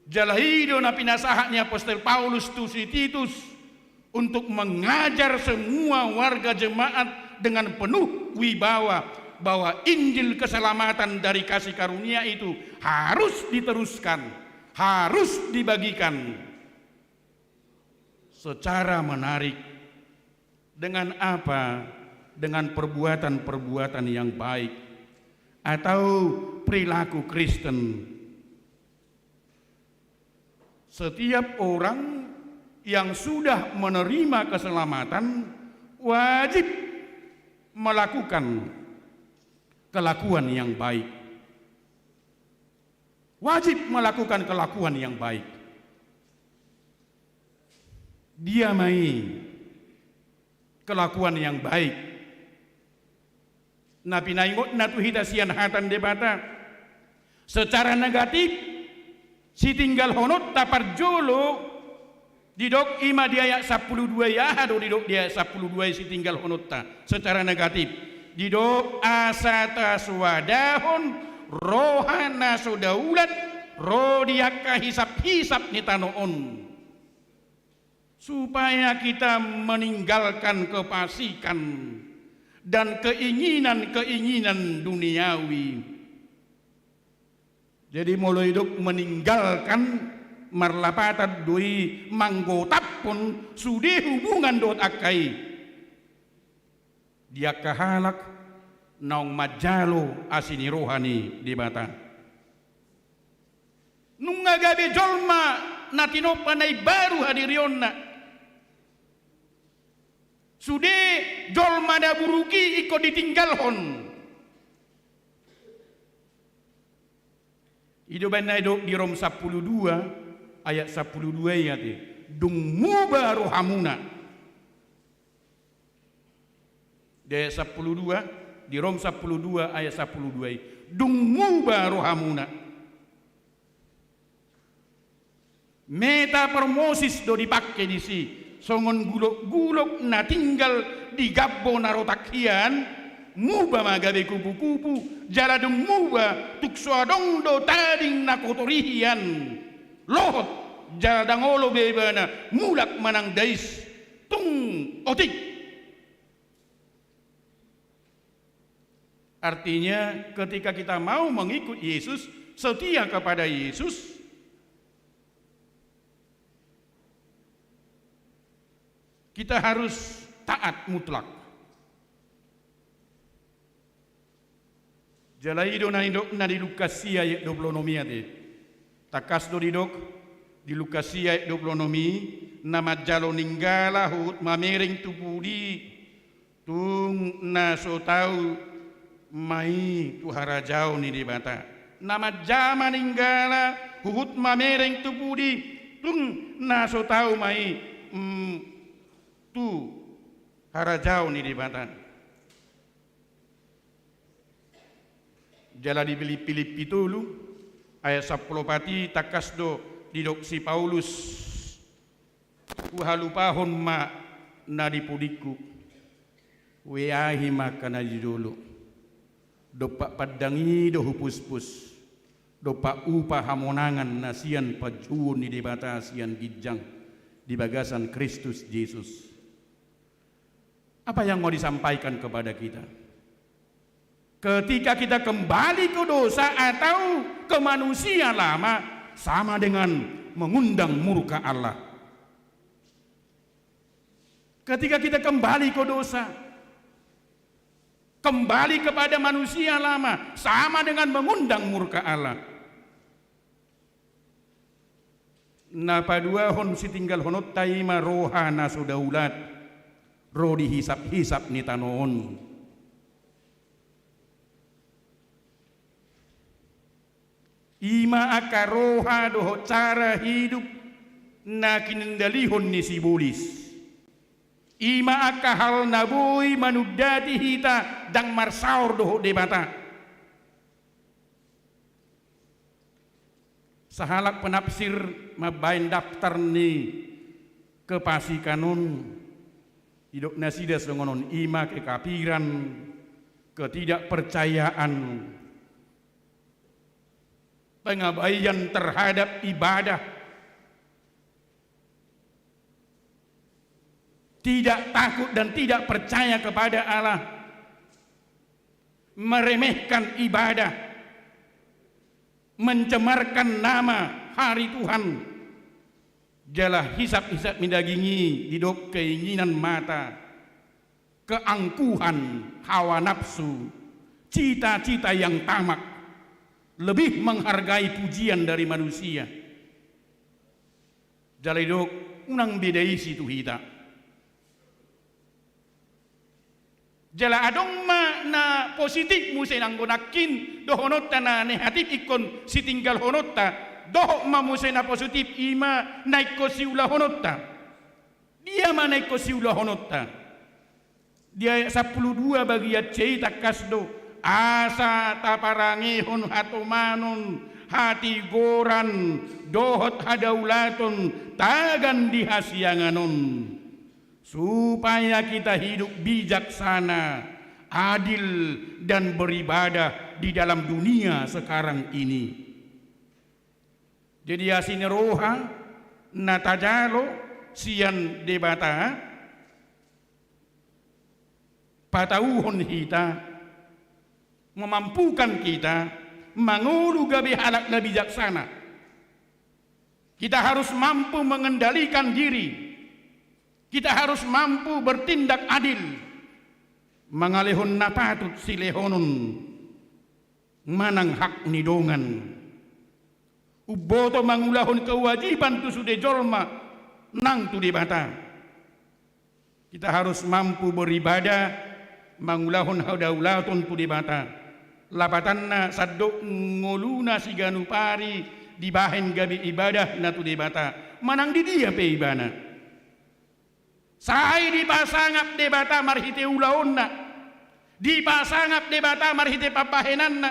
jala i do na pinasahat ni apostel Paulus tu si Titus untuk mengajar semua warga jemaat dengan penuh wibawa bahwa Injil keselamatan dari kasih karunia itu harus diteruskan, harus dibagikan. Secara menarik. Dengan apa? Dengan perbuatan-perbuatan yang baik atau perilaku Kristen. Setiap orang yang sudah menerima keselamatan wajib melakukan kelakuan yang baik. Wajib melakukan kelakuan yang baik. Dia ma i kelakuan yang baik. Na pinaingotna tu hita sian hata ni Debata. Secara negatif, sitinggalhononta parjolo, didok i ma di ayat sampulu dua i, aha do didok di ayat sampulu dua i sitinggalhononta secara negatif? Didok asa tasoadahon roha na so daulat ro di angka hisap-hisap ni tano on. Supaya kita meninggalkan kefasikan dan keinginan-keinginan duniawi. Jadi molo didok meninggalkan, marlapatan do i manggotaphon sude hubungan dohot angka i. Di angka halak naung manjalo asi ni roha ni Debata. Nunga gabe jolma na tinompa na imbaru hadirionna. Sude jolma na buruk i ingkon ditinggalhon. I do umbahen na didok di Rom sampulu dua ayat sampulu dua i ate, dung muba rohamuna. Di ayat sampulu dua, di Rom sampulu dua ayat sampulu dua i, dung muba rohamuna. Metapormosis do dipangke disi, songon gulok-gulok na tinggal di gambo na rotak hian, muba ma gabe kupu-kupu, jala dung muba tung so adong do tading na kotor i hian. Lohot, jala ndang olo be ibana mulak manang dais, tung otik. Artinya, ketika kita mau mengikut Yesus, setia kepada Yesus, kita harus taat mutlak. Jala i do na nidok na di Lukas sia ayat dua pulu onom i ate. Tangkas do didok di Lukas sia ayat dua pulu onom i, na manjalo ninggala huhut mamereng tu pudi, tung na so tau ma i tu harajaon ni Debata. Na manjama ninggala huhut mamereng tu pudi, tung na so tau ma i, mm, tu harajaon ni Debata. Jala di Pilip-, Pilippi tolu ayat sampulu opat i tangkas do didok si Paulus, huhalupahon ma na di pudingku, hueahi ma angka na di jolo, dompak pandang i do hupuspus, dompak upa hamonangan na sian panjouon ni Debata sian ginjang di bagasan Kristus Jesus. Apa yang mau disampaikan kepada kita? Ketika kita kembali ke dosa atau ke manusia lama, sama dengan mengundang murka Allah. Ketika kita kembali ke dosa, kembali kepada manusia lama, sama dengan mengundang murka Allah. Na paduahon sitinggalhononta i ma roha na so daulat, ro di hisap-hisap ni tano on. I ma angka roha dohot cara hidup na kinendalihon ni sibolis. I ma angka hal na boi manundati hita ndang marsaor dohot Debata. Sahalak penafsir mambahen daftar ni kefasikan on, didok nasida songon on, i ma kekafiran, ketidakpercayaan, pengabaian terhadap ibadah, tidak takut dan tidak percaya kepada Allah, meremehkan ibadah, mencemarkan nama hari Tuhan, jala hisap-hisap ni daging i didok keinginan mata, keangkuhan, hawa nafsu, cita-cita yang tamak, lebih menghargai pujian dari manusia. Jala didok, unang beda isi tu hita. Jala adong ma na positif muse nanggo nangkin dohononta na negatif ingkon sitinggalhononta, dohot ma muse na positif i ma na ingkon siulahononta. Dia ma na ingkon siulahononta? Di ayat sampulu dua bagian C i tangkas do, asa taparangehon hatomanon, hatigoran, dohot hadaulaton tagan di hasiangan on, supaya kita hidup bijaksana, adil, dan beribadah di dalam dunia sekarang ini. Jadi asi ni roha na tajalo sian Debata patauhon hita, memampukan kita mangolu gabe halak na bijaksana. Kita harus mampu mengendalikan diri. Kita harus mampu bertindak adil, mangalehon na patut silehonon manang hak ni dongan. Umboto mangulahon kewajiban tu sude jolma nang tu Debata. Kita harus mampu beribadah, mangulahon hadaulaton tu Debata. Lapatanna, sandok ngoluna siganup ari dibahen gabe ibadahna tu Debata, manang di dia pe ibana. Sai dipasangap Debata marhite ulaonna, dipasangap Debata marhite pambahenanna,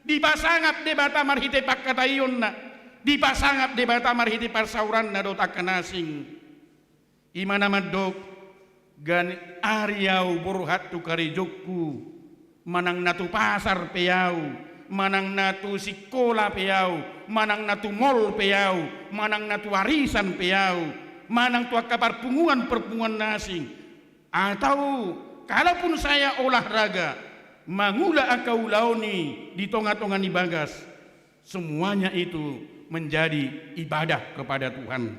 dipasangap Debata marhite pangkataionna, dipasangap Debata marhite parsauranna dohot angka na asing. I ma na mandok, ganjang ari ahu borhat tu karejongku, manang na tu pasar pe ahu, manang na tu sikola pe ahu, manang na tu mall pe ahu, manang na tu arisan pe ahu, manang tu angka parpunguan-parpunguan na asing. Atau kalaupun saya olahraga, mangula angka ulaon i di tonga-tonga ni bagas, semuanya itu menjadi ibadah kepada Tuhan.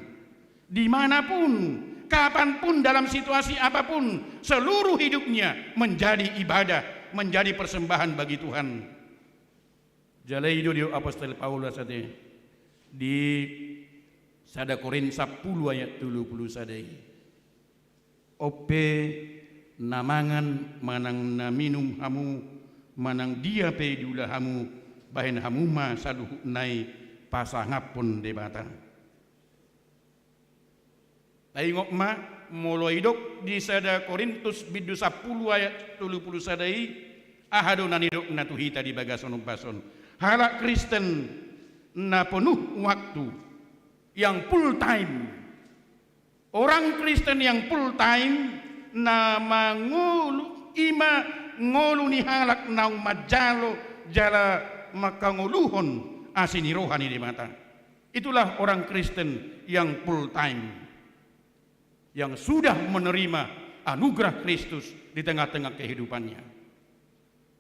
Di mana pun, kapan pun, dalam situasi apa pun, seluruh hidupnya menjadi ibadah, menjadi persembahan bagi Tuhan. Jala i do didok apostel Paulus ate di sada Korint sampulu ayat tolu pulu sada i. On pe na mangan manang na minum hamu, manang dia pe diula hamu, bahen hamu ma saluhutna i pasangaphon Debata. Taingot ma, molo didok di sada Korintus bindu sampulu ayat tolu pulu sada i, aha do na nidokna tu hita di bagasan ombas on? Halak Kristen na penuh waktu, yang full time. Orang Kristen yang full time na mangolu, i ma ngolu ni halak naung manjalo jala mangkangoluhon asi ni roha ni Debata. Itulah orang Kristen yang full time, yang sudah menerima anugerah Kristus di tengah-tengah kehidupannya.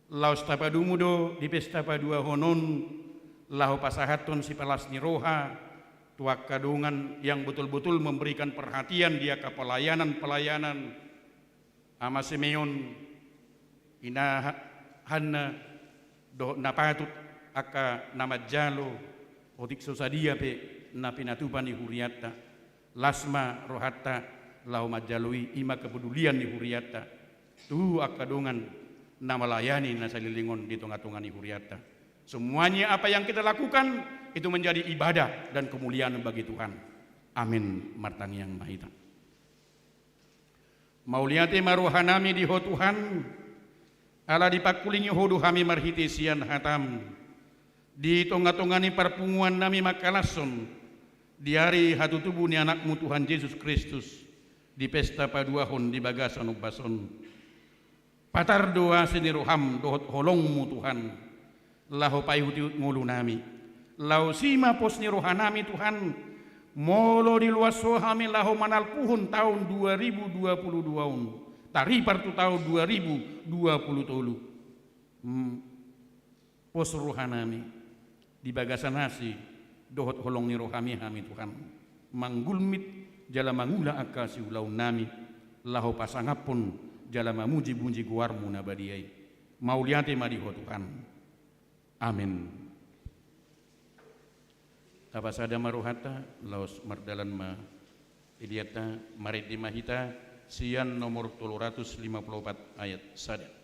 Laos tapadomu do di pesta paduahon on, laho pasahathon sipalas ni roha tu angka dongan yang betul-betul memberikan perhatian di angka pelayanan-pelayanan, Ama Simeon, Ina Ha-, Hanna, dohot na patut angka na manjalo, otik so sadia pe na pinatupa ni hurianta. Las ma rohanta laho manjalo i, i ma kepedulian ni hurianta tu angka dongan na melayani na saleleng on di tonga-tonga ni hurianta. Semuanya apa yang kita lakukan itu menjadi ibadah dan kemuliaan bagi Tuhan. Amin. Martangiang ma hita. Mauliate ma rohanami di Ho Tuhan, ala dipangkulingi Ho do hami marhite sian hataM di tonga-tonga ni parpunguannami mangkalashon di ari hatutubu ni AnakMu Tuhan Jesus Kristus, di pesta paduahon di bagasan ombas on. Patar do asi ni rohaM dohot holongMu, Tuhan, laho paihut-ihut ngolunami. Laos i ma pos ni rohanami, Tuhan, molo diloas Ho hami laho manalpuhon taon dua ribu dua puluh dua on, taripar tu taon dua ribu dua puluh tolu. Hmm. Pos rohanami di bagasan asi dohot holong ni rohaMi hami, Tuhan, manggulmit jala mangula angka siulaonnami, laho pasangaphon jala mamuji-muji goarMu na badia i. Mauliate ma di Ho, Tuhan. Amin. Tapasada ma rohanta, laos mardalan ma peleanta. Marende ma hita sian nomor tolu ratus lima puluh opat ayat sada.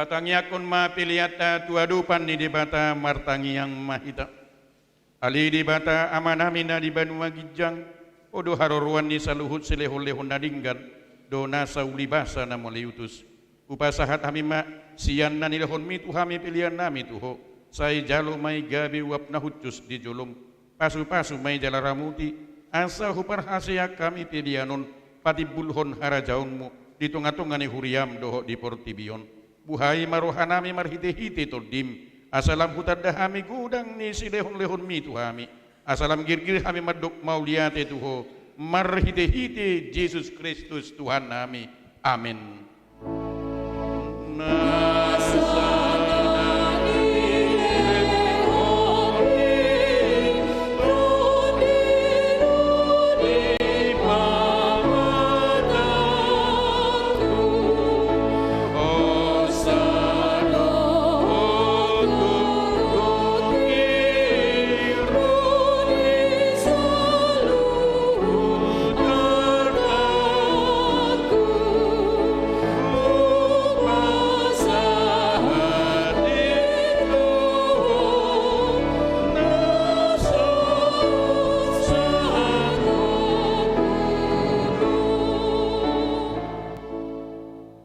Tangiangkon ma peleanta tu adopan ni Debata, martangiang ma hita. Ale Debata Amanami na di banua ginjang, Ho do haroroan ni saluhut silehonlehon na denggan, dohot nasa ulibasa na mauliutus. Hupasahat hami ma, sian na nilehonmi tu hami peleannami tu Ho, sai jalo ma i gabe uap na hushus di jolom. Pasupasu ma i jala ramoti, asa huparhaseang hami pelean on patimbulhon harajaonmu di tongatonga ni huriam dohot di portibi on. Buhai ma rohanami marhitehite Tondim, asa lam hutanda hami godang ni silehonlehonmi tu hami, asa lam girgir hami mandok mauliate tu Ho, marhitehite Jesus Kristus Tuhannami. Amen.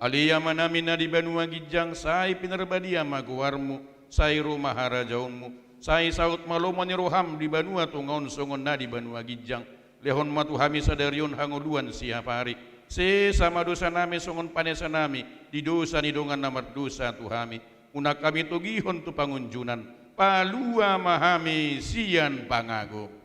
Ale Amanami na di banua ginjang, sai pinarbadia ma goarmu, sai ro ma harajaonmu, sai saut ma lomo ni roham di banua tonga on songon na di banua ginjang. Lehon ma tu hami sadari on hangoluan siapari. Sesa ma dosanami songon panesanami di dosa ni dongan na mardosa tu hami. Unang hami togihon tu pangunjunan. Palua ma hami sian pangago.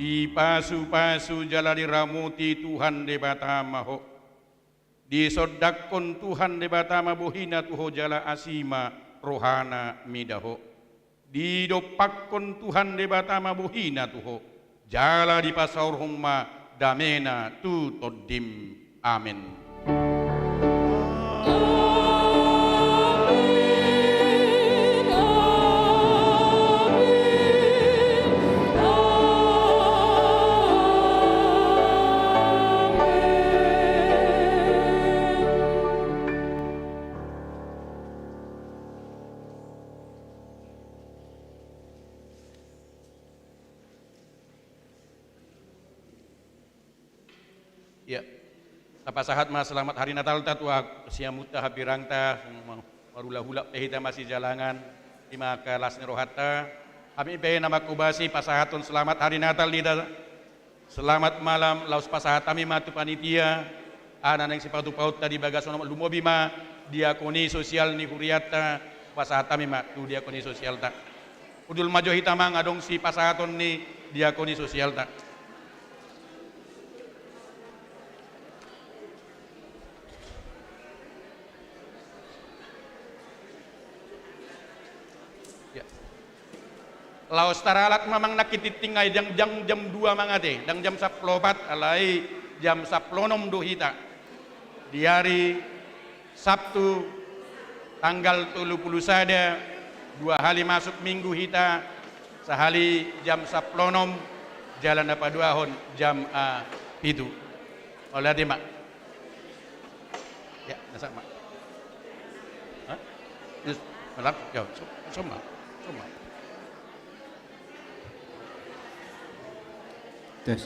Dipasupasu jala diramoti Tuhan Debata ma ho. Disondangkon Tuhan Debata ma bohina tu ho jala asi ma rohana mida ho. Didompakkon Tuhan Debata ma bohina tu ho jala dipasaorhon ma damena tu tondim. Amen. Ia, tapasahat ma selamat hari Natalta tu hasiamunta hambirangta, marhulahula pe hita masijalangan, i ma angka las ni rohanta. Hami pe na manghobasi pasahathon selamat hari Natal di hita. Selamat malam, laos pasahat hami ma tu panitia, aha na naeng sipatupaonta di bagasan on, lumobi ma diakoni sosial ni hurianta, pasahat hami ma tu diakoni sosialta. Hundul ma jo hita amang adong sipasahaton ni diakoni sosialta. Ia. Laos taralat ma amang nangkin tingting, ai ndang jam, jam dua amang ate, ndang jam sampulu opat, alai jam sampulu onom do hita di ari Sabtu tanggal tolu pulu sada, dua hali masuk minggu hita, sahali jam sampulu onom, jala na paduahon jam, ah, pitu. Mauliate ma. Ia, na sahat ma. Hah? Yes, malam. Ia, so, so ma. So ma. Tes.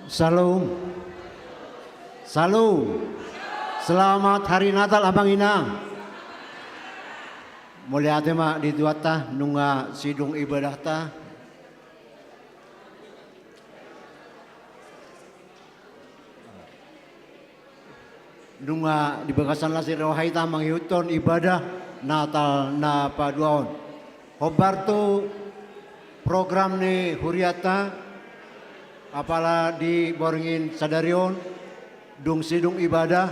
Shalom. Shalom. Selamat hari Natal amang inang. Mauliate ma di Tuhanta nunga sidung ibadahta. Nunga di bagasan las ni roha hita mangihuthon ibadah Natal na paduahon. Hombar tu program ni hurianta, apala di borngin sadari on, dung sidung ibadah,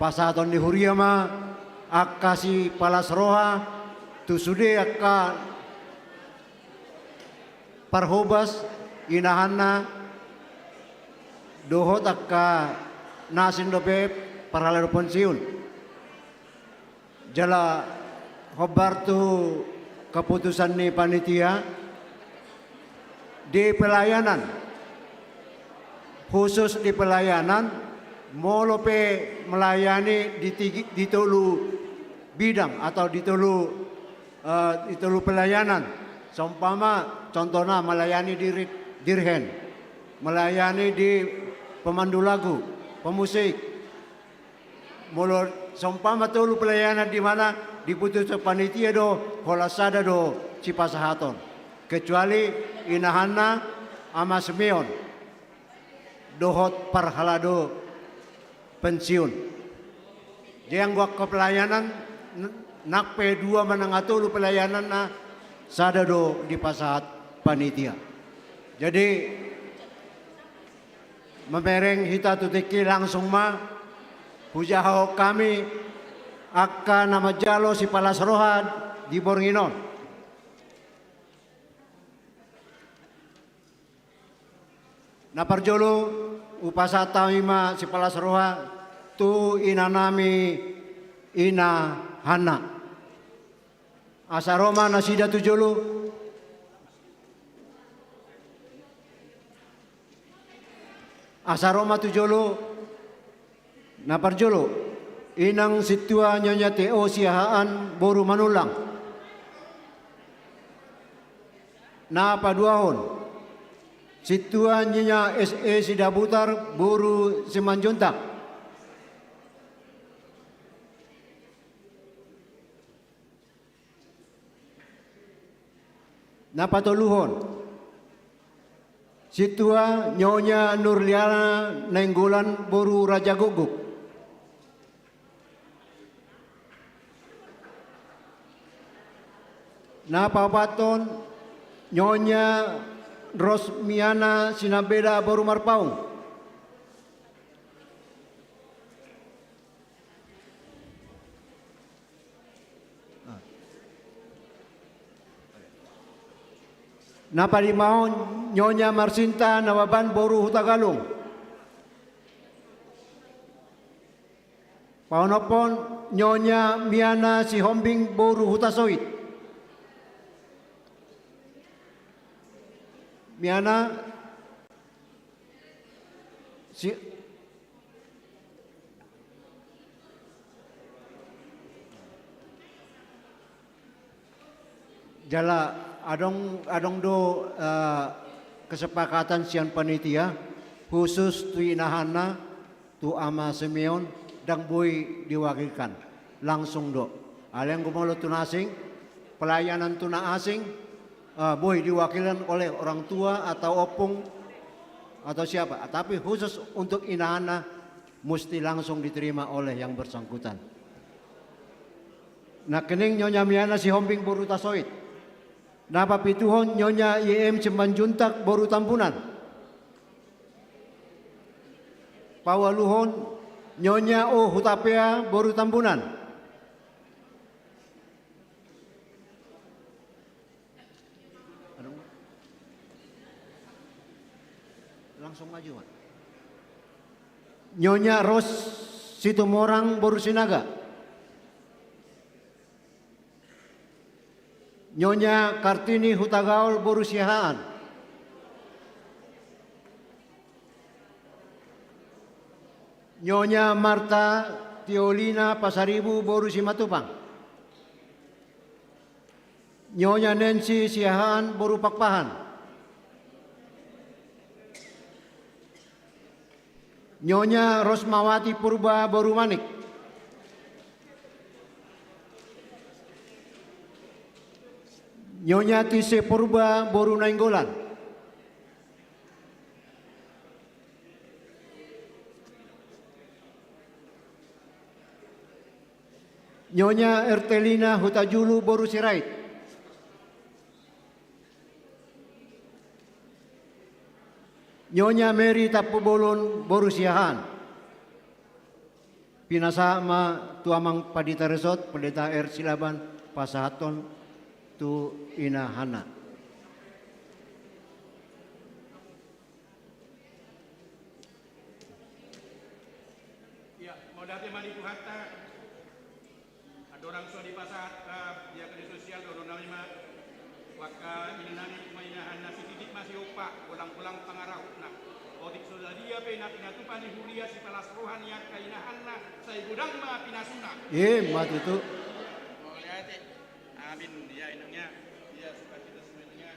pasahaton ni huria ma angka sipalas roha tu sude angka parhobas, inahanna, dohot angka na asing dope parhalado pensiun. Jala hombar tu keputusan ni panitia di pelayanan, khusus di pelayanan, molo pe melayani di tigi-, di tolu bidang atau di tolu, eh, di tolu pelayanan. Seumpama contohna melayani di ri-, dirhen, melayani di pemandu lagu, pemusik, molo seumpama tolu pelayanan di mana diputus panitia do, holan sada do sipasahaton. Kecuali inahanna Ama Simeon dohot parhalado pensiun. Jadi anggo angka pelayanan, n-, nang pe dua manang tolu pelayananna, sada do dipasahat panitia. Jadi, mamereng hita tu tingki, langsung ma hujahahon hami angka na manjalo sipalas roha di borngin on. Na parjolo, hupasahat hami ma sipalas roha tu inanami, Ina Hanna. Asa ro ma nasida tu jolo. Asa ro ma tu jolo. Na parjolo, Inang Sintua Nyonya T O Siahaan boru Manullang. Na paduahon, Sintua Nyonya S E Sidabutar boru Simanjuntak. Na patoluhon, Sintua Nyonya Nurliana Nainggolan boru Rajagukguk. Na paopathon, Nyonya Rosmiana Sinambela boru Marpaung. Na palimahon, Nyonya Marsinta Nababan boru Hutagalung. Paonomhon, Nyonya Miana Sihombing boru Hutasoit. Miana Si-, jala adong, adong do, eh, kesepakatan sian panitia, khusus tu inahanna, tu Ama Simeon, ndang boi diwakilkan. Langsung do. Alai anggo molo tu na asing, pelayanan tu na asing, eh, boi diwakilkan oleh orang tua atau ompung atau siapa. Tapi khusus untuk inahanna, musti langsung diterima oleh yang bersangkutan. Nangkining Nyonya Miana Sihombing boru Hutasoit. Na papituhon, Nyonya I M Simanjuntak boru Tambunan. Paualuhon, Nyonya O Hutapea boru Tambunan. Langsung maju, Wan. Nyonya Ros Situmorang boru Sinaga. Nyonya Kartini Hutagaol boru Siahaan. Nyonya Marta Tiolina Pasaribu boru Simatupang. Nyonya Nancy Siahaan boru Pakpahan. Nyonya Rosmawati Purba boru Manik. Nyonya Tise Purba boru Nainggolan. Nyonya Ertelina Hutajulu boru Sirait. Nyonya Mary Tampubolon boru Siahaan. Pinasahat ma tu amang pandita resort, Pendeta R. Silaban, pasahathon tu ina Hanna. Ia, mauliate ma di Tuhanta. Andorang so dipasahat, eh, ia, keadilan sosial, dohonon nami ma tu angka ina nami, tu ina Hanna, sititik ma siompa, golang-golang pangarahutna. Otik so sadia pe na pinatupa ni huria, sipalas roha ni angka ina Hanna, sai godang ma pinasuna. Ima tutu. Mauliate. Amin. Ia, inang, ia. Ia, sukacita semuanya.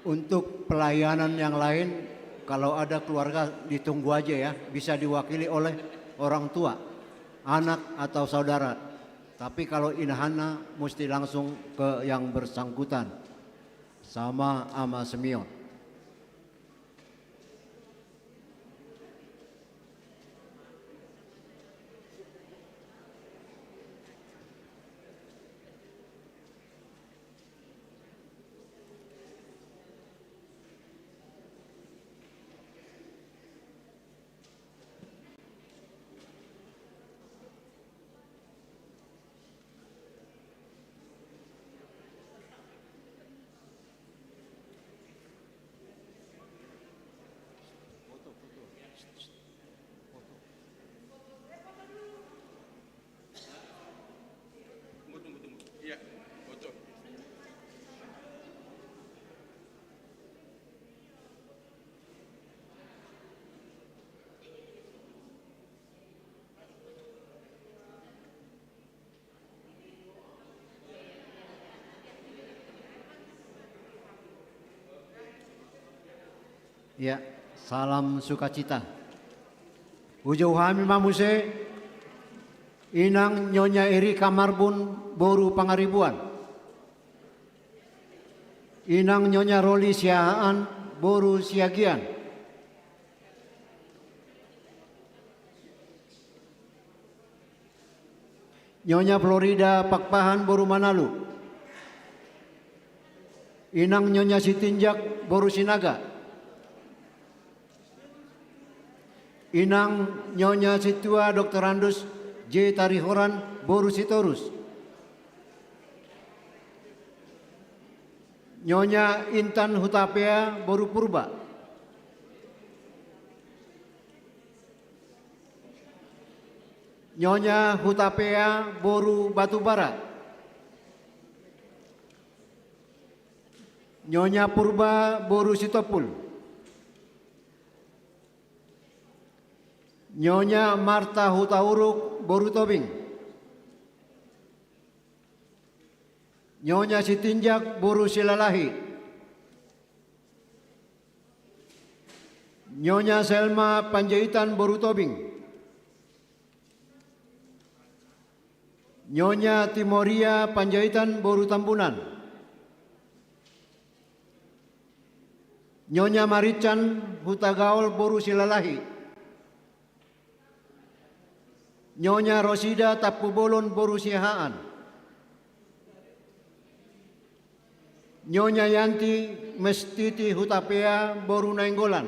Untuk pelayanan yang lain, kalau ada keluarga, ditunggu aja ya, bisa diwakili oleh orang tua, anak atau saudara. Tapi kalau ina Hanna, mesti langsung ke yang bersangkutan, sama Ama Simeon. Ia, salam sukacita. Hujou hami ma muse, inang Nyonya Erika Marbun boru Pangaribuan. Inang Nyonya Roli Siahaan boru Siagian. Nyonya Florida Pakpahan boru Manalu. Inang Nyonya Sitinjak boru Sinaga. Inang Nyonya Situa Doktorandus J. Tarihoran boru Sitorus. Nyonya Intan Hutapea boru Purba. Nyonya Hutapea boru Batubara. Nyonya Purba boru Sitompul. Nyonya Marta Hutauruk boru Tobing. Nyonya Sitinjak boru Silalahi. Nyonya Selma Panjaitan boru Tobing. Nyonya Timoria Panjaitan boru Tambunan. Nyonya Marican Hutagaol boru Silalahi. Nyonya Rosida Tampubolon boru Siahaan. Nyonya Yanti Mestiti Hutapea boru Nainggolan.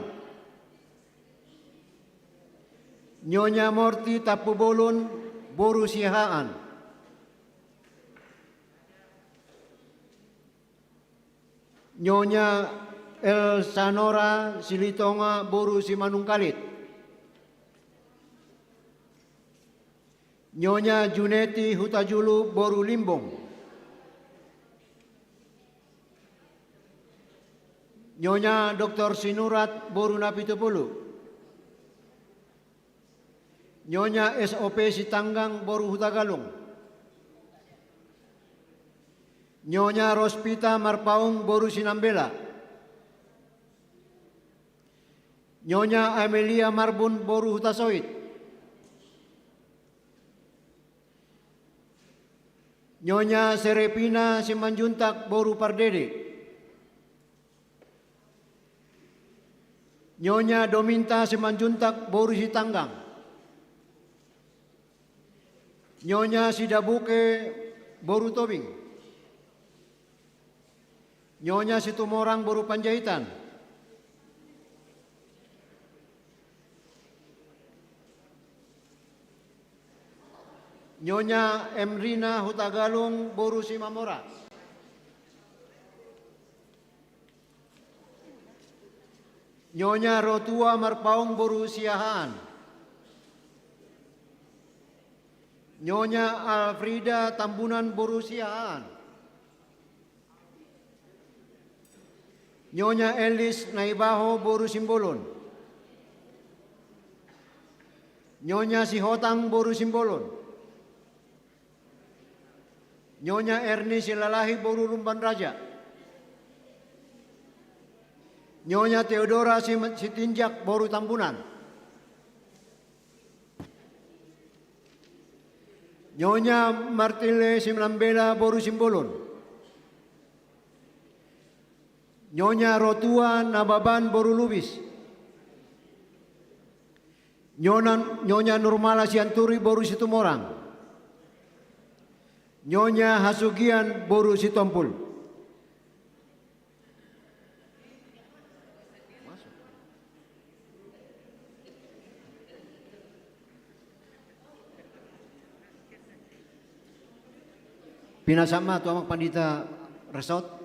Nyonya Morti Tampubolon boru Siahaan. Nyonya Elsanora Silitonga boru Simanungkalit. Nyonya Juneti Hutajulu boru Limbong. Nyonya Doktor Sinurat boru Napitupulu. Nyonya S O P Sitanggang boru Hutagalung. Nyonya Rospita Marpaung boru Sinambela. Nyonya Amelia Marbun boru Hutasoit. Nyonya Serepina Simanjuntak boru Pardede. Nyonya Dominta Simanjuntak boru Sitanggang. Nyonya Sidabuke boru Tobing. Nyonya Situmorang boru Panjaitan. Nyonya Emrina Hutagalung boru Simamora. Nyonya Rotua Marpaung boru Siahaan. Nyonya Alfrida Tambunan boru Siahaan. Nyonya Elis Naibaho boru Simbolon. Nyonya Sihotang boru Simbolon. Nyonya Erni Silalahi boru Lumban Raja. Nyonya Teodora Si-, Sitinjak boru Tambunan. Nyonya Martille Simalambela boru Simbolon. Nyonya Rotua Nababan boru Lubis. Nyonya, Nyonya Nurmala Sianturi boru Situmorang. Nyonya Hasugian boru Sitompul. Pinasahat ma tu amang pandita resort.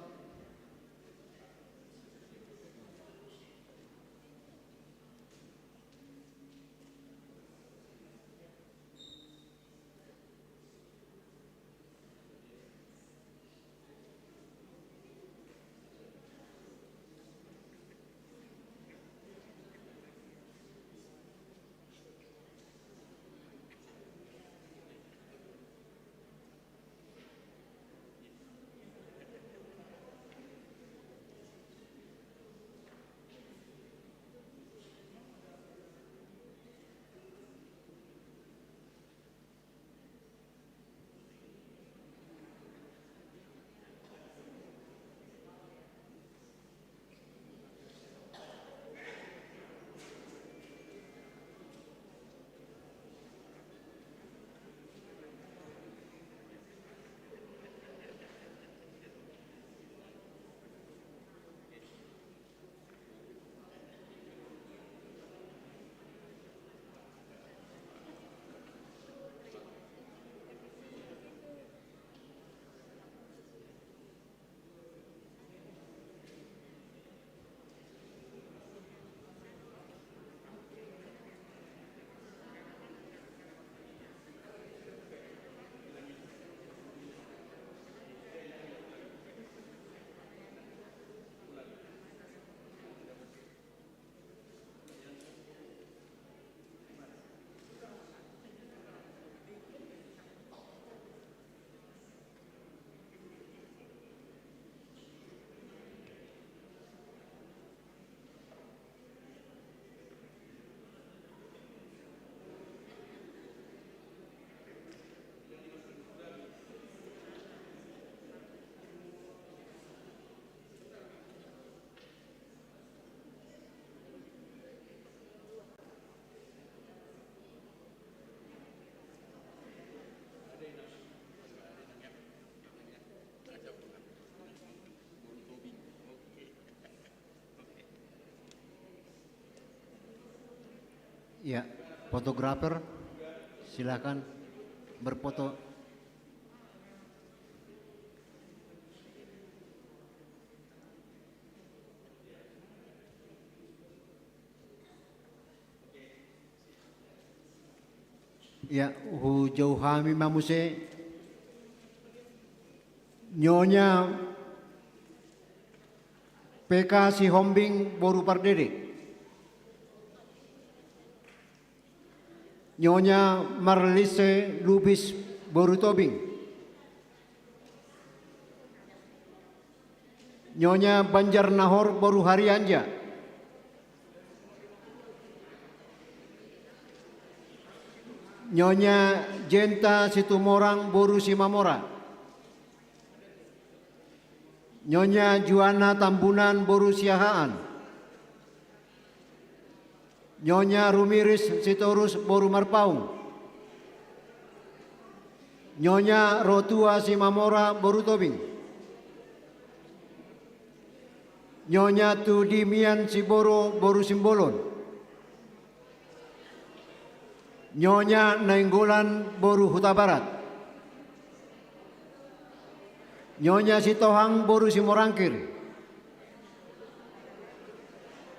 Ya, fotografer, silakan berfoto. Ya, hujou hami ma muse. Nyonya P K Sihombing boru Pardede. Nyonya Marlise Lubis boru Tobing. Nyonya Banjarnahor boru Harianja. Nyonya Jenta Situmorang boru Simamora. Nyonya Juana Tambunan boru Siahaan. Nyonya Rumiris Sitorus boru Marpaung. Nyonya Rotua Simamora boru Tobing. Nyonya Tu Dimian Siboro boru Simbolon. Nyonya Nainggolan boru Hutabarat. Nyonya Sitohang boru Simorangkir.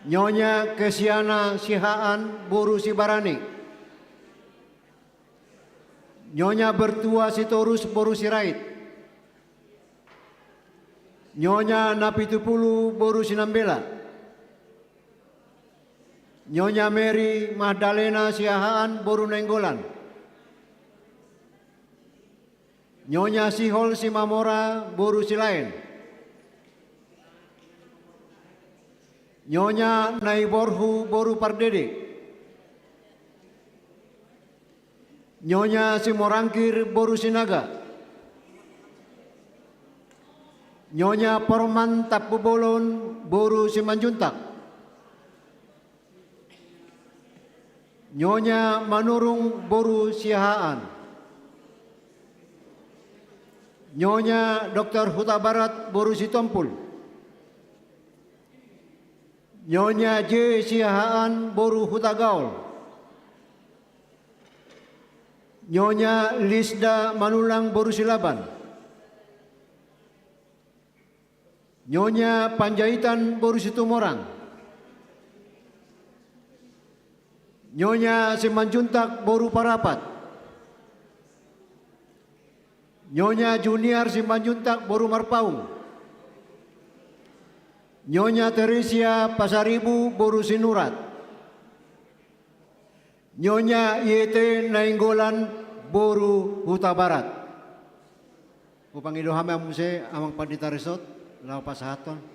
Nyonya Kesiana Sihaan boru Sibarani. Nyonya Bertua Sitorus boru Sirait. Nyonya Napitupulu boru Sinambela. Nyonya Mary Magdalena Siahaan boru Nainggolan. Nyonya Sihol Simamora boru Silaen. Nyonya Naiborhu boru Pardede. Nyonya Simorangkir boru Sinaga. Nyonya Porman Tampubolon boru Simanjuntak. Nyonya Manurung boru Siahaan. Nyonya Doktor Hutabarat boru Sitompul. Nyonya J Siahaan boru Hutagaol. Nyonya Lisda Manulang boru Silaban. Nyonya Panjaitan boru Situmorang. Nyonya Simanjuntak boru Parapat. Nyonya Junior Simanjuntak boru Marpaung. Nyonya Teresia Pasaribu boru Sinurat. Nyonya Yete Nainggolan boru Hutabarat. Hupangido hami muse Amang Pandita Resort laho pasahathon.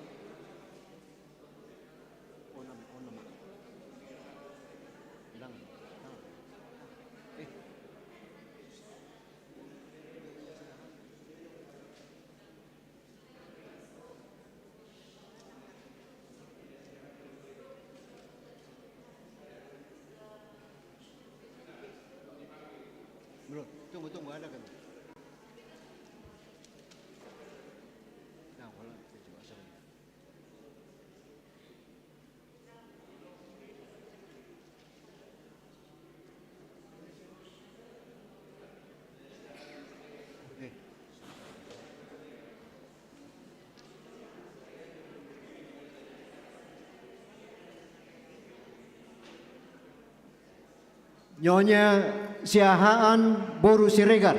Bro, tunggu, tunggu, ada kan? Nah, kalau kita coba asal. Nyonya Siahaan boru Siregar.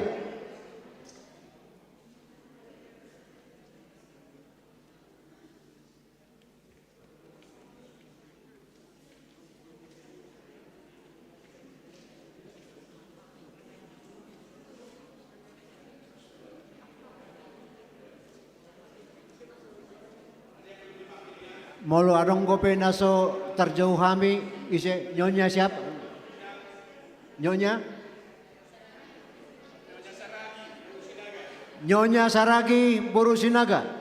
Molo adong dope na so tarjou hami, ise, Nyonya siapa? Nyonya? Nyonya Saragi boru Sinaga.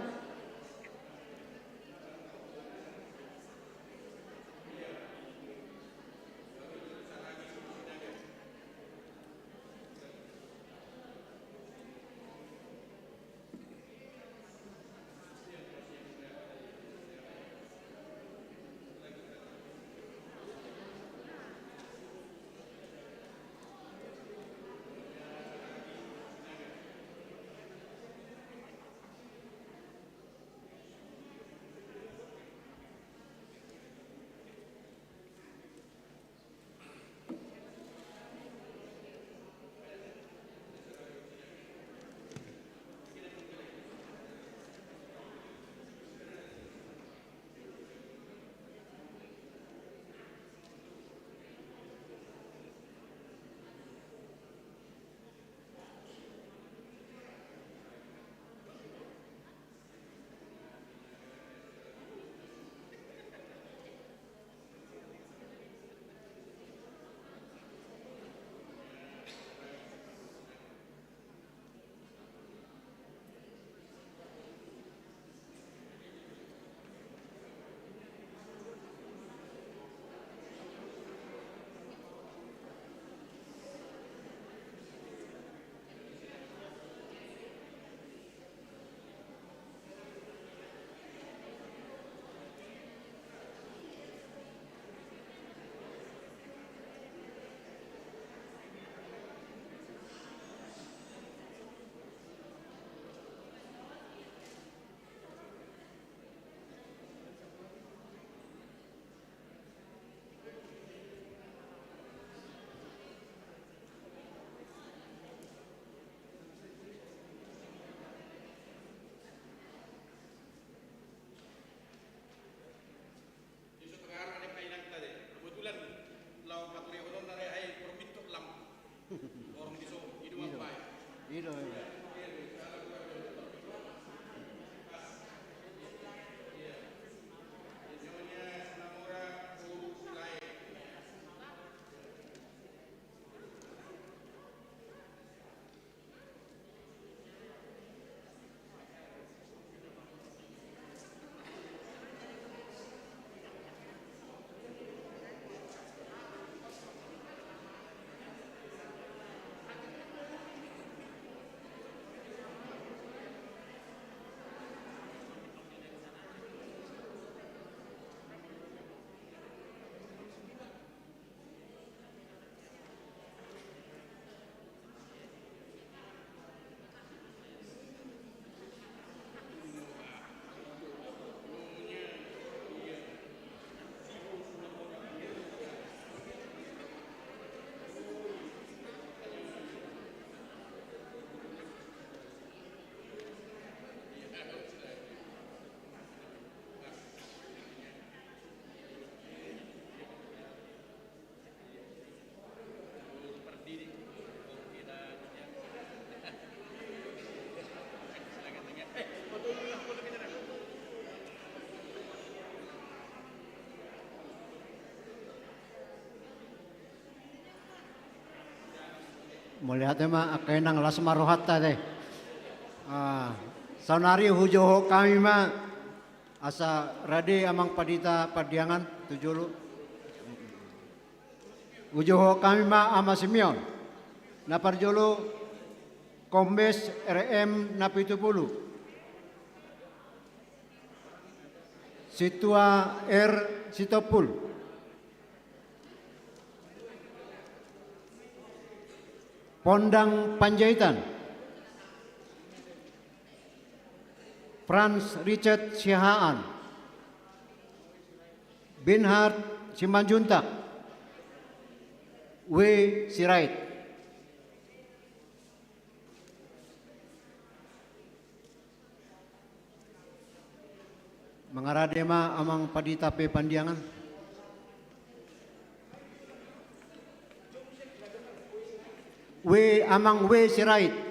Mauliate ma angka inang, las ma rohanta te. Ah, saonari hujohon hami ma asa rade Amang Pandita Pandiangan tu jolo. Hujohon hami ma Ama Simeon. Na parjolo Kombes R M Napitupulu. Sintua R Sitompul. Pondang Panjaitan. Franz Richard Siahaan. Bernhard Simanjuntak. W Sirait. Mangarade ma Amang Pandita P Pandiangan. W, Amang W Sirait.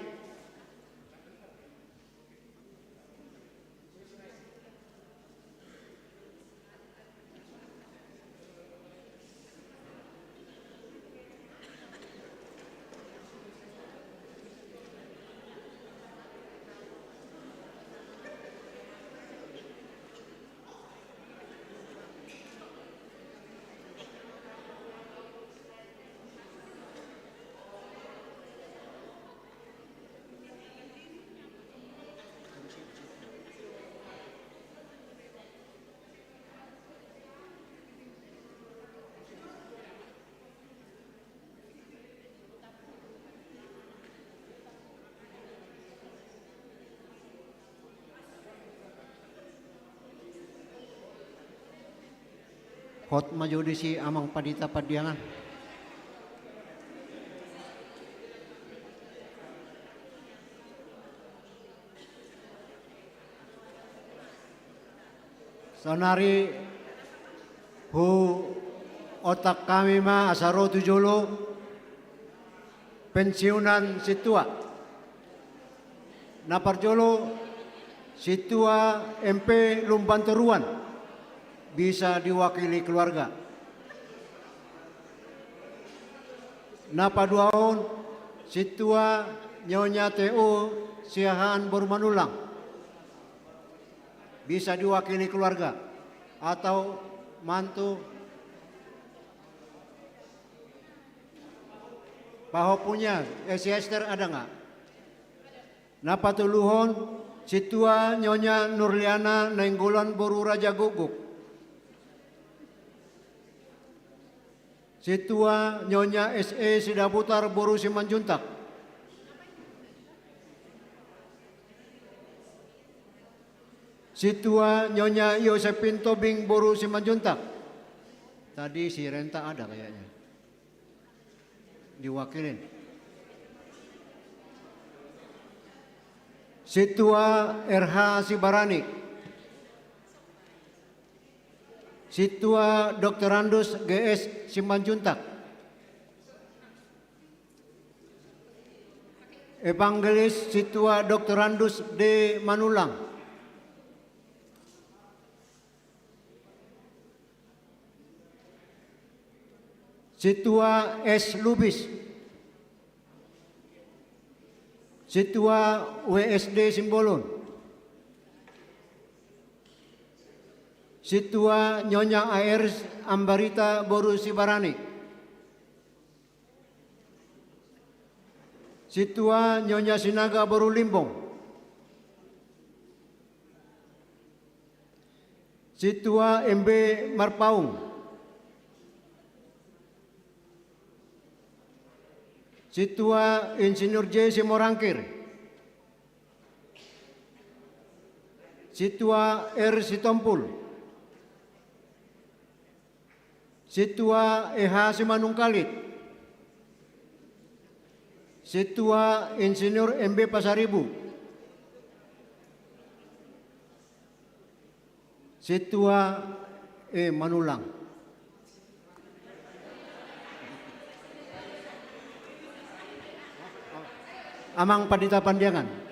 Hot ma jo disi Amang Pandita Pandiangan. Saonari huontak hami ma asa ro tu jolo pensiunan sintua. Na parjolo Sintua M P Lumban Toruan, bisa diwakili keluarga. Na paduahon Sintua Nyonya T O Siahaan boru Manullang, bisa diwakili keluarga atau mantu. Pahompunya, eh, si Ester ada nggak? Na patoluhon Sintua Nyonya Nurliana Nainggolan boru Raja Gukguk. Sintua Nyonya S E Sidabutar boru Simanjuntak. Sintua Nyonya Yosepin Tobing boru Simanjuntak. Tadi si Renta ada kayaknya. Diwakilin. Sintua R H Sibarani. Sintua Doktorandus G S Simanjuntak. Evangelis Sintua Doktorandus D Manullang. Sintua S Lubis. Sintua W S D Simbolon. Sintua Nyonya A R Ambarita boru Sibarani. Sintua Nyonya Sinaga boru Limbong. Sintua M B Marpaung. Sintua Insinyur J Simorangkir. Sintua R Sitompul. Sintua E H Simanungkalit. Sintua Insinyur M B Pasaribu. Sintua E Manullang. Amang Pandita Pandiangan.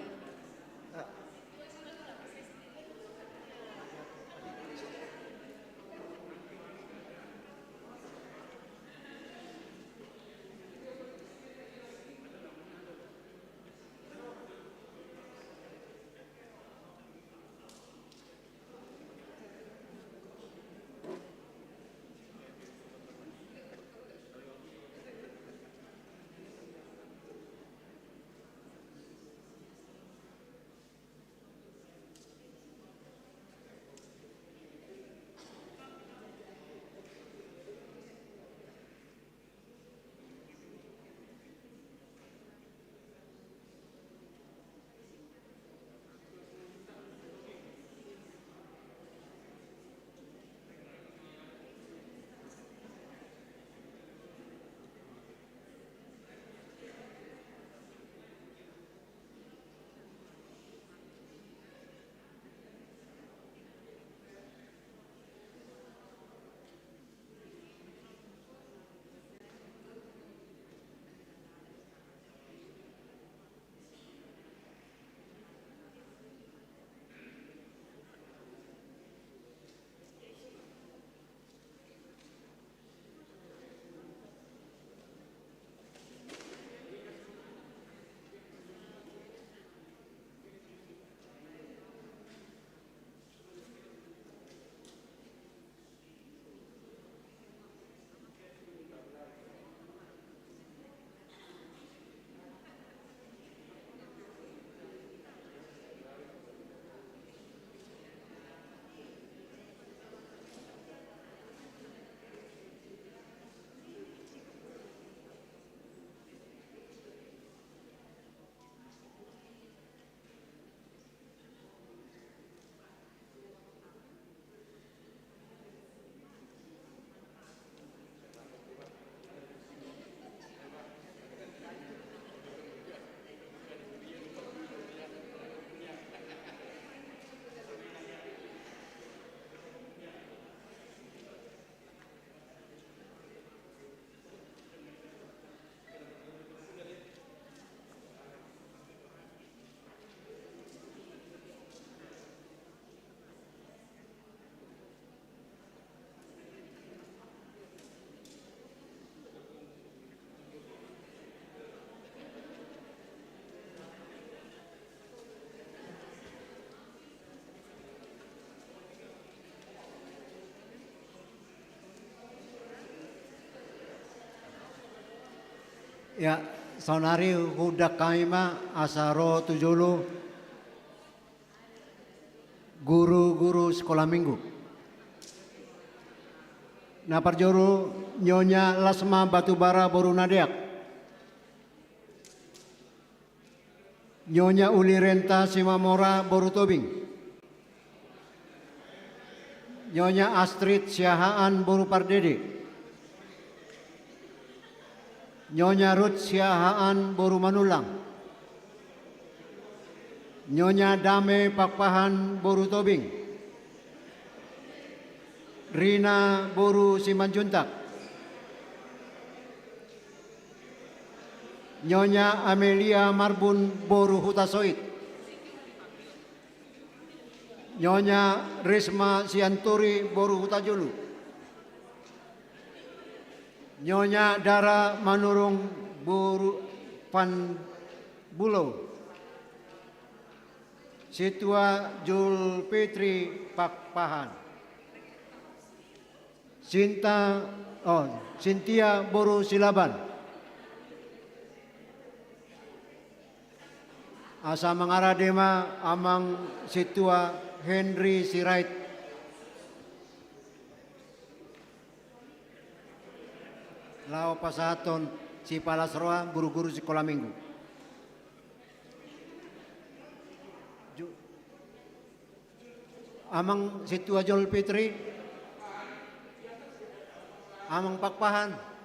Ya, saonari huundang hami ma asa ro tu jolo guru-guru sikola minggu. Na parjolo, Nyonya Lasma Batubara boru Nadeak. Nyonya Uli Renta Simamora boru Tobing. Nyonya Astrid Siahaan boru Pardede. Nyonya Rut Siahaan boru Manullang. Nyonya Dame Pakpahan boru Tobing. Rina boru Simanjuntak. Nyonya Amelia Marbun boru Hutasoit. Nyonya Risma Sianturi boru Hutajulu. Nyonya Dara Manurung boru Panbulo. Sintua Julpitri Pakpahan. Sinta, oh, Sintia boru Silaban. Asa mangarade ma amang sintua Henry Sirait. Laho pasahathon sipalas roha guru-guru sikola minggu. Ju- Amang sintua Julpitri, amang Pakpahan.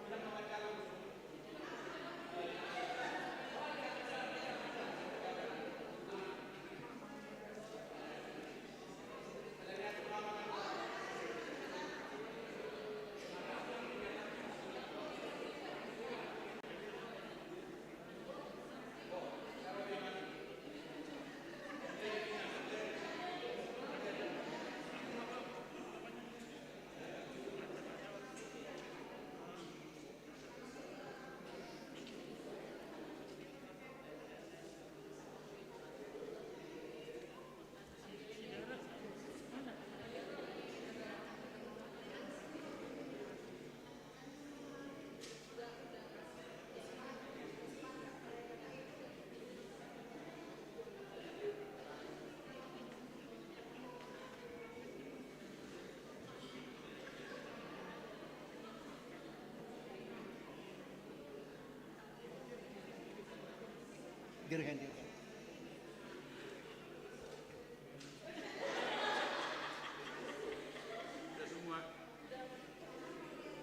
Dirhen, dirhen. Sudah semua.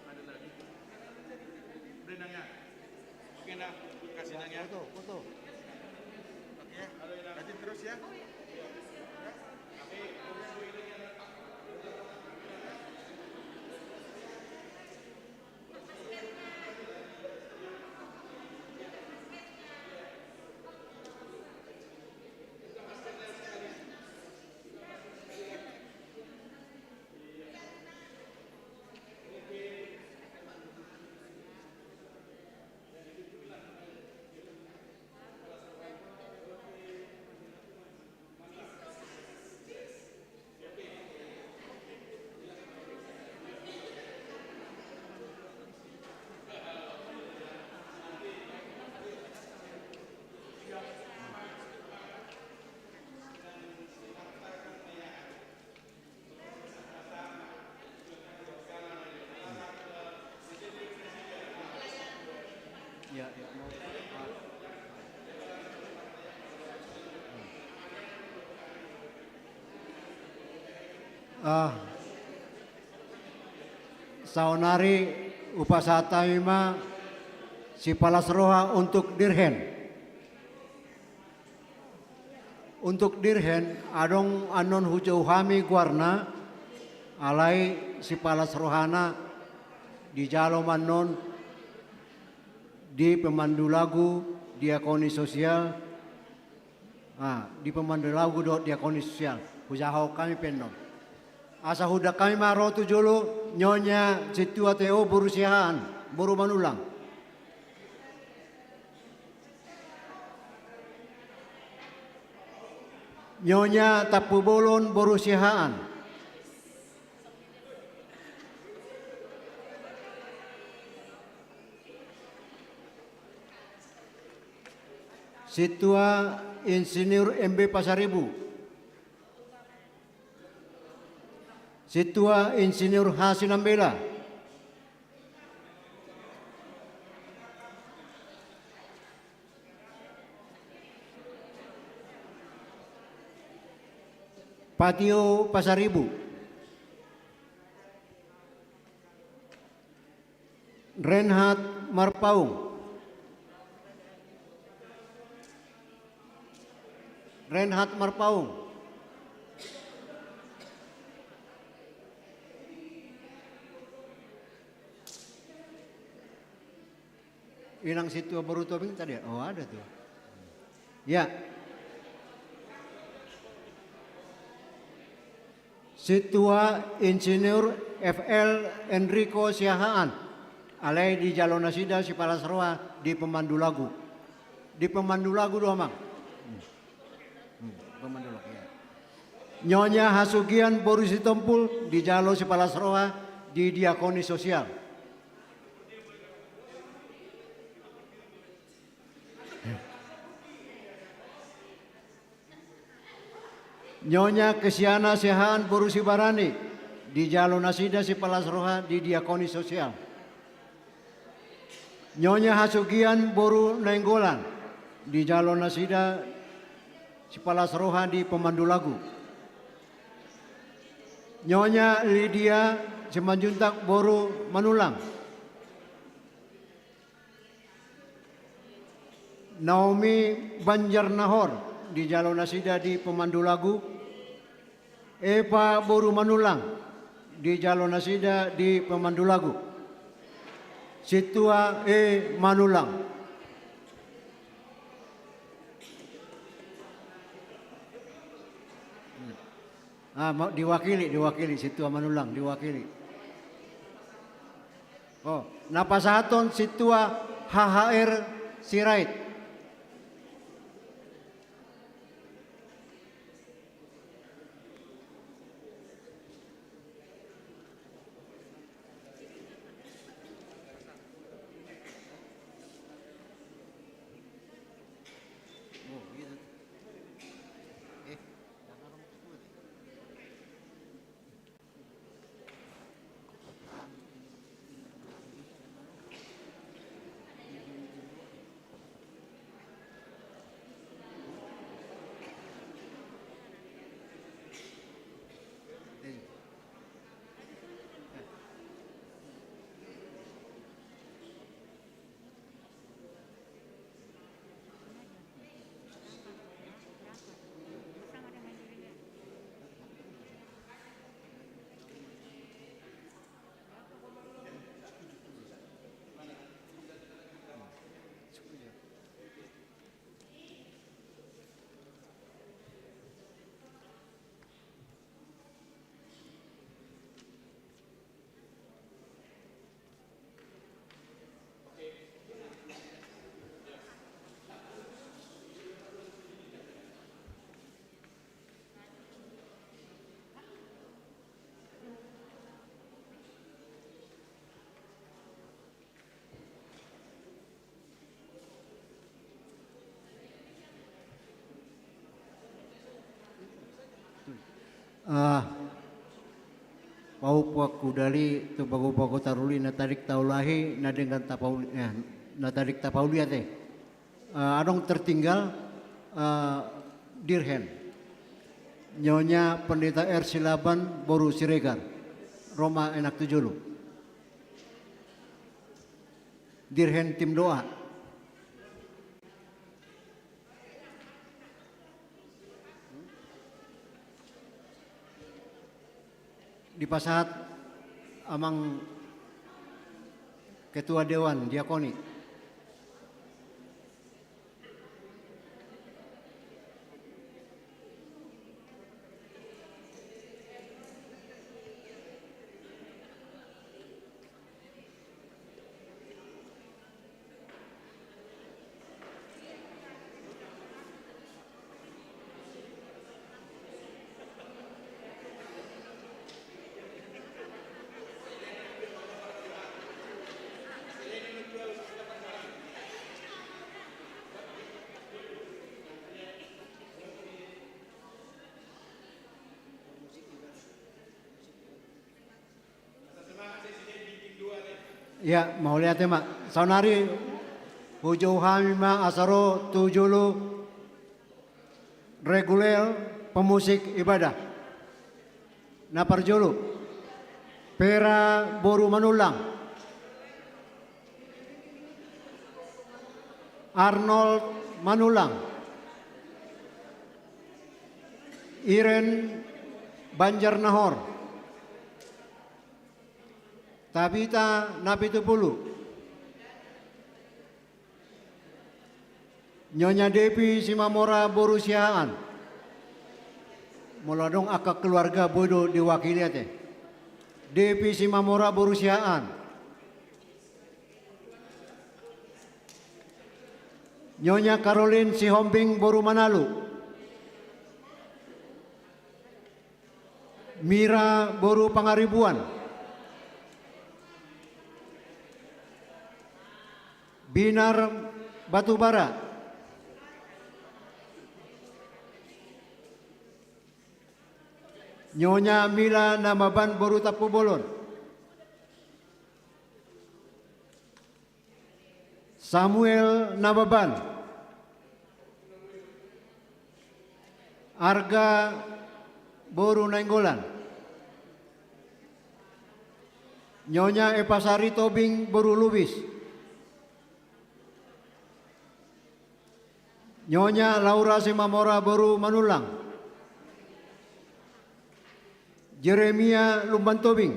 Ada lagi. Udah nang ya? Oke, nah. Kasih nang ya. Foto, foto. Oke. Halo, ya, nah. Lanjut terus ya. Ya, ya, mau. Ah, saonari hupasahat hami ma sipalas roha untuk Dirhen. Untuk Dirhen, adong annon hujou hami goarna, alai sipalas rohana dijalo ma annon di pemandu lagu, diakonis sosial, ah, di pemandu lagu dohot diakonis sosial. Hujahahon hami pe annon. Asa huundang hami ma ro tu jolo Nyonya Sintua Teo boru Siahaan, boru Manullang. Nyonya Tampubolon boru Siahaan. Sintua Insinyur M B Pasaribu. Sintua Insinyur H Sinambela. Patio Pasaribu. Reinhard Marpaung. Reinhard Marpaung. Inang Sintua Boru Tobing tadi ya? Oh, ada tuh. Ya. Sintua Insinyur F L Enrico Siahaan. Alai dijalo nasida sipalas roha di pemandu lagu. Di pemandu lagu do, Amang. Hmm. Hmm, pemandu lagu, ya. Nyonya Hasugian Boru Sitompul dijalo sipalas roha di diakoni sosial. Nyonya Kesiana Siahaan Boru Sibarani, dijalo nasida sipalas roha di diakoni sosial. Nyonya Hasugian Boru Nainggolan, dijalo nasida sipalas roha di pemandu lagu. Nyonya Lydia Simanjuntak Boru Manulang. Naomi Banjarnahor, dijalo nasida di pemandu lagu. Epa Boru Manulang, dijalo nasida di pemandu lagu. Sintua E Manulang. Ah, ma-, diwakili, diwakili, Sintua Manulang, diwakili. Oh, na pasahathon Sintua H H R Sirait. Ah, pahophop hu dali tu pagopago taruli na tading taulahi, na denggan tapauli-, eh, na tading tapauli ate. Eh, adong tertinggal, eh, Dirhen. Nyonya Pendeta R Silaban Boru Siregar. Ro ma enak tu jolo. Dirhen tim doa. Dipasahat Amang Ketua Dewan Diakoni. Ia, mauliate ma. Saonari hujou hami ma asa ro tu jolo reguler pemusik ibadah. Na parjolo, Pera boru Manullang, Arnold Manullang, Iren Banjarnahor, Tabita Napitupulu, Nyonya Devi Simamora boru Siahaan. Molo adong angka keluarga boi do diwakili ate. Devi Simamora boru Siahaan. Nyonya Caroline Sihombing boru Manalu. Mira boru Pangaribuan. Binar Batubara. Nyonya Mila Nababan boru Tampubolon. Samuel Nababan, Arga boru Nainggolan, Nyonya Epasari Tobing boru Lubis, Nyonya Laura Simamora boru Manullang, Jeremia Lumban Tobing,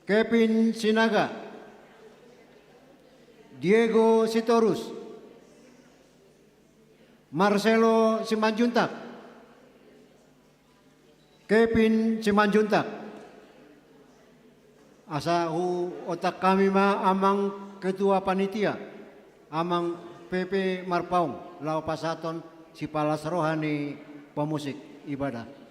Kevin Sinaga, Diego Sitorus, Marcelo Simanjuntak, Kevin Simanjuntak. Asa huontang hami ma amang ketua panitia, amang P P Marpaung, laho pasahathon sipalas roha ni pemusik ibadah.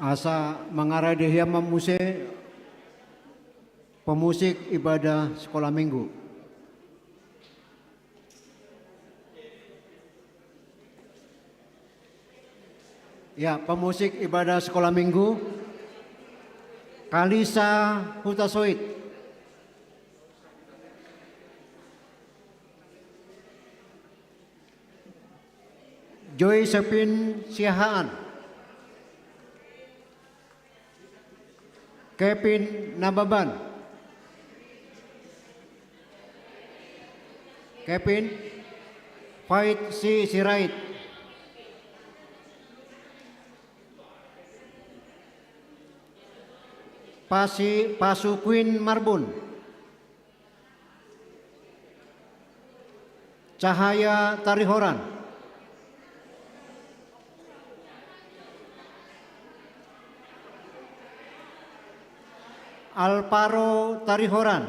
Asa mangarade hian ma muse pemusik ibadah sekolah minggu. Ya, pemusik ibadah sekolah minggu, Kalisa Hutasoit. Joy Sepin Siahaan. Kevin Nababan. Kevin Faith Si Sirait. Pasi Pasu Queen Marbun. Cahaya Tarihoran. Alvaro Tarihoran.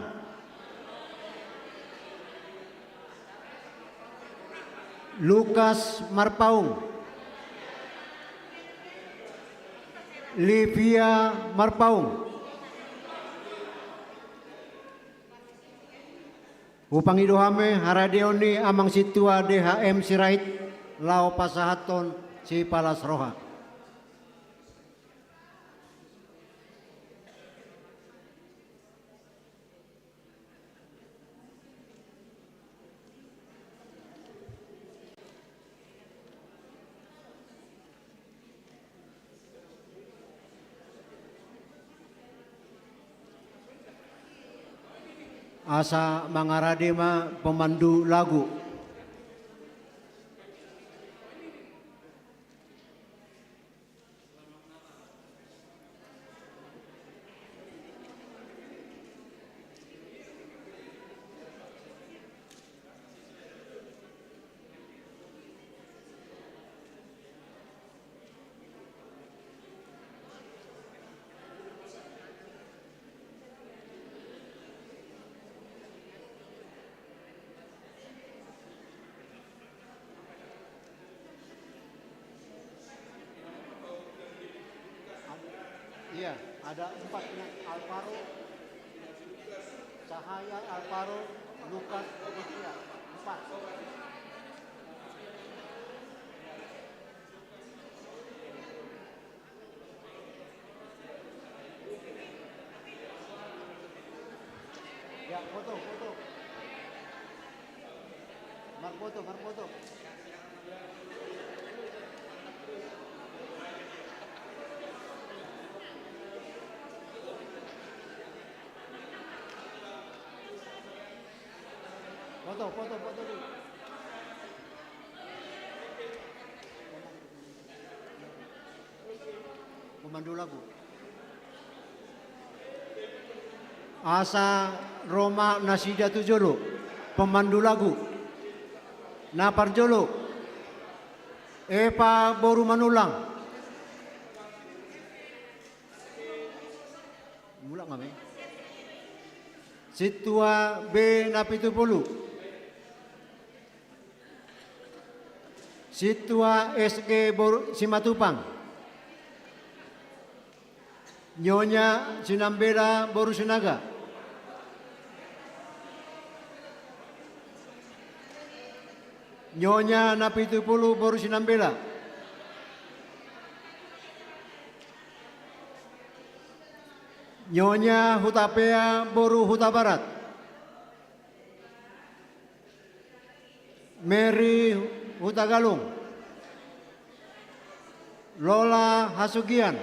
Lukas Marpaung. Livia Marpaung. Hupangido hami haradeon ni amang sintua D H M Sirait laho pasahathon sipalas roha. Asa mangarade ma pemandu lagu. Iya, ada empat, Alvaro, Cahaya, Alvaro, Lukas, Aditya. Empat. Ya, foto, foto. Marfoto, marfoto. Foto, foto, foto dulu. Pemandu lagu. Asa ro ma nasida tu jolo, pemandu lagu. Na parjolo, Eva boru Manullang. Mulak ma, Be. Sintua B Napitupulu. Sintua S G boru Simatupang. Nyonya Sinambela boru Sinaga. Nyonya Napitupulu boru Sinambela. Nyonya Hutapea boru Hutabarat. Mary Hutagalung. Lola Hasugian.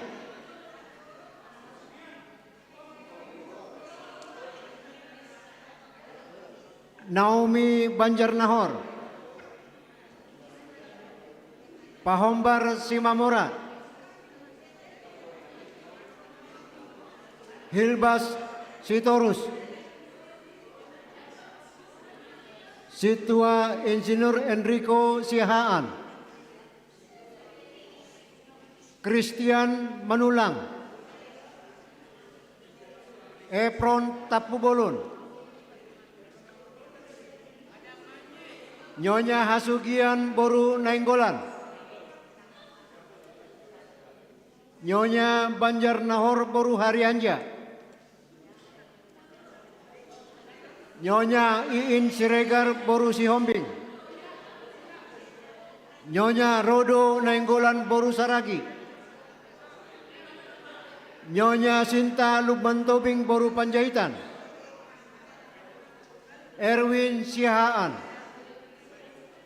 Naomi Banjarnahor. Pahombar Simamora. Hilbas Sitorus. Sintua Insinyur Enrico Siahaan. Christian Manullang. Efron Tampubolon. Nyonya Hasugian boru Nainggolan. Nyonya Banjarnahor boru Harianja. Nyonya Iin Siregar boru Sihombing. Nyonya Rodo Nainggolan boru Saragi. Nyonya Sinta Lukman Tobing boru Panjaitan. Erwin Siahaan.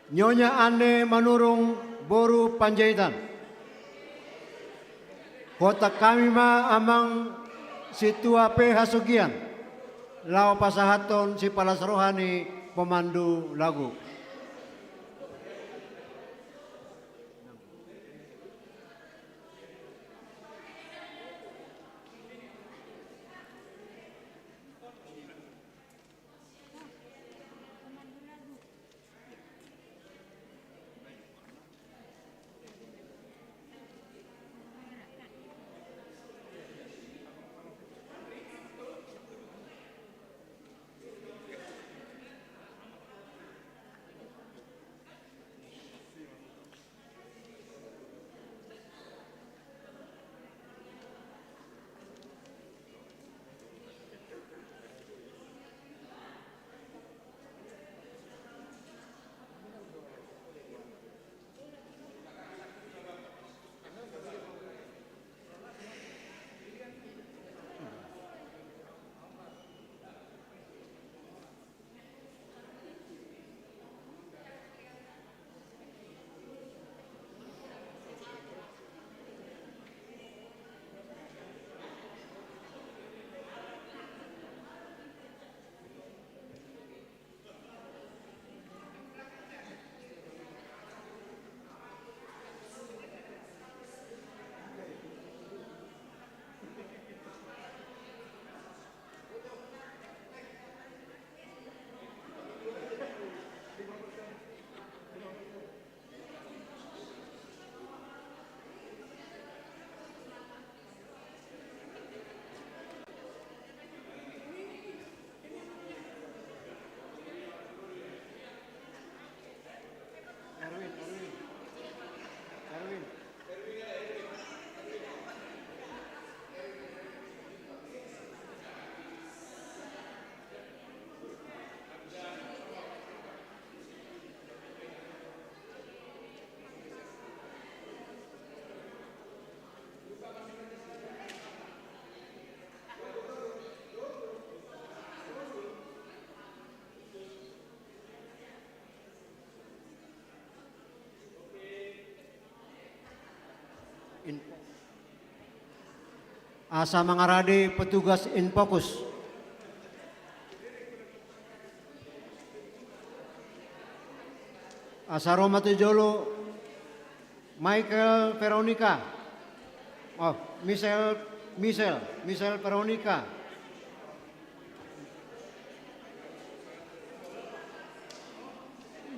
Nyonya Anne Manurung boru Panjaitan. Huontang hami ma amang sintua P H Sugian, laho pasahathon sipalas roha ni pemandu lagu. Asa mangarade petugas Infokus. Asa ro ma tu jolo Michael Veronica. Oh, Michelle, Michelle, Michelle Veronica.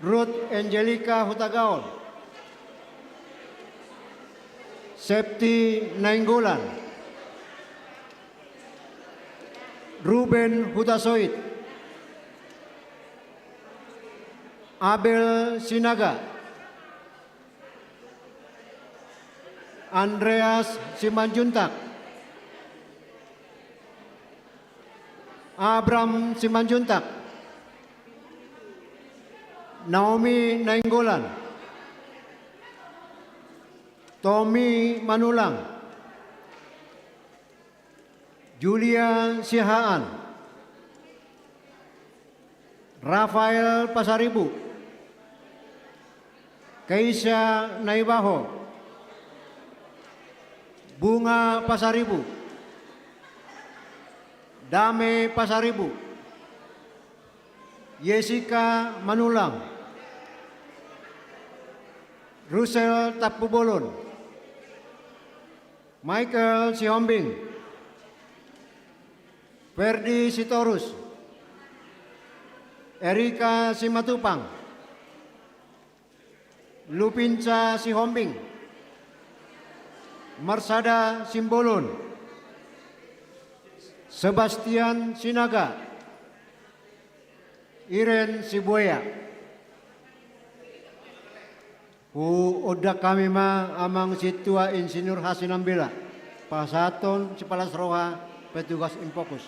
Ruth Angelica Hutagaol. Septi Nainggolan. Ruben Hutasoit. Abel Sinaga. Andreas Simanjuntak. Abram Simanjuntak. Naomi Nainggolan. Tommy Manulang. Julia Siahaan. Rafael Pasaribu. Keisha Naibaho. Bunga Pasaribu. Dame Pasaribu. Jessica Manulang. Rusel Tampubolon. Michael Sihombing. Ferdi Sitorus. Erika Simatupang. Lupinsa Sihombing. Marsada Simbolon. Sebastian Sinaga. Iren Sibuea. Huundang hami ma amang sintua Insinyur Hasinambela pasahathon sipalas roha petugas Infokus.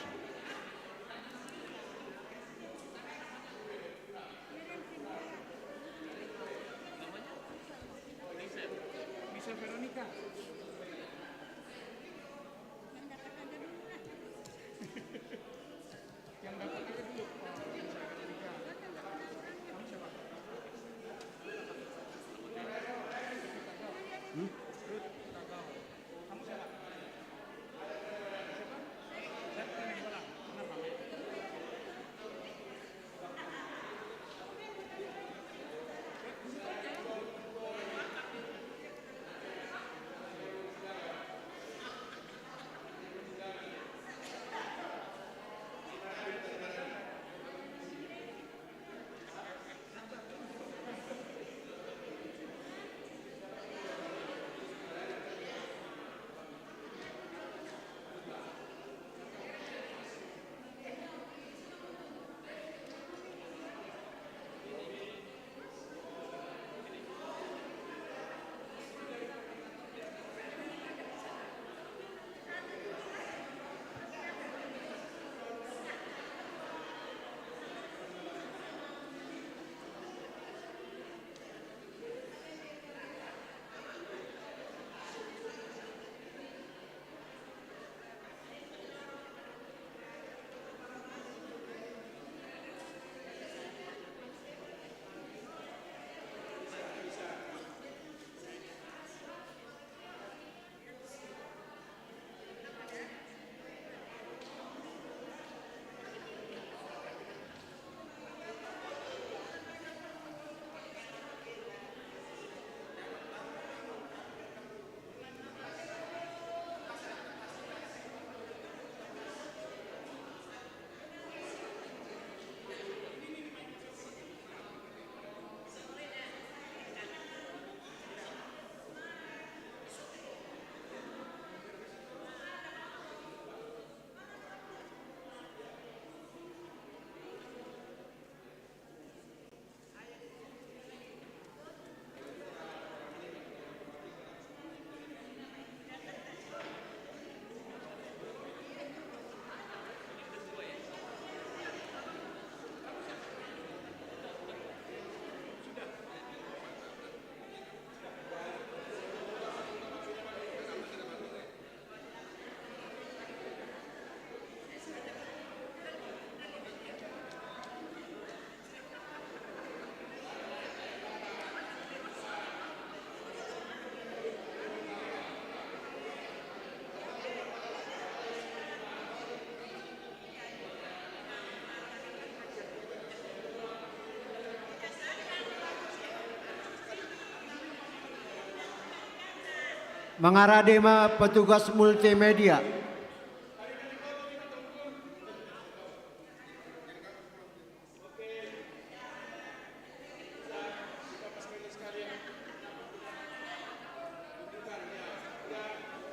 Mangarade ma petugas multimedia.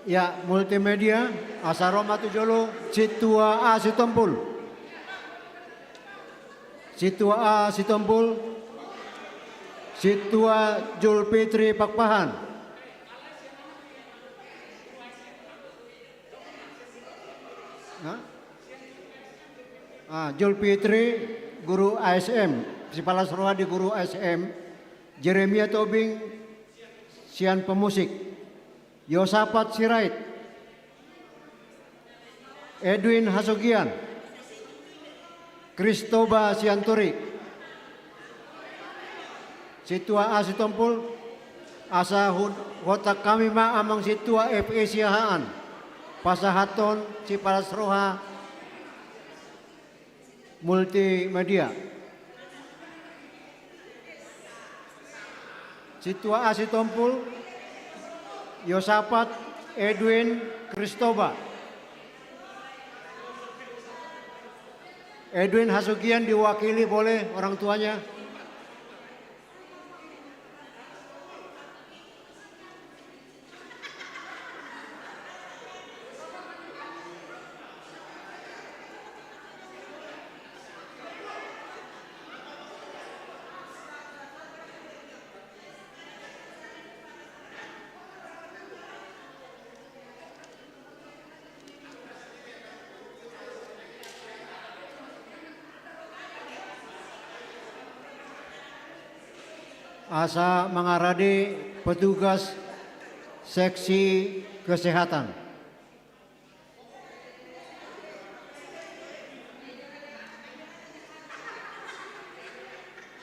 Ya, multimedia, asa ro ma tu jolo, Sintua A Sitompul. Sintua A Sitompul. Sintua Julfitri Pakpahan. Hah? Ah, Julfitri, guru A S M, sipalas roha di guru A S M, Jeremia Tobing, sian pemusik, Yosapat Sirait, Edwin Hasugian, Kristoba Sianturi. Sintua A Sitompul, asa hu-, huontak hami ma amang sintua F E Siahaan, pasahathon sipalas roha multimedia. Sintua A Sitompul, Yosapat, Edwin, Kristoba. Edwin Hasugian diwakili boleh orang tuanya. Asa mangarade petugas seksi kesehatan.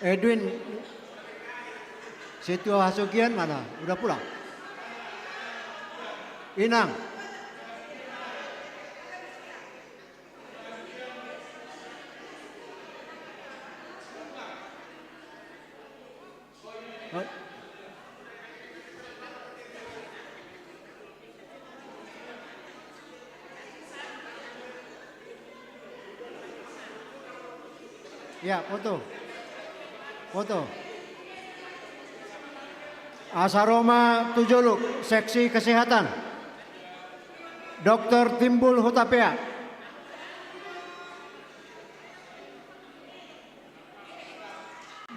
Edwin, Sintua Hasugian mana? Udah pulang? Inang. Ya, foto. Foto. Asa ro ma tu jolo, seksi kesehatan. Dokter Timbul Hutapea.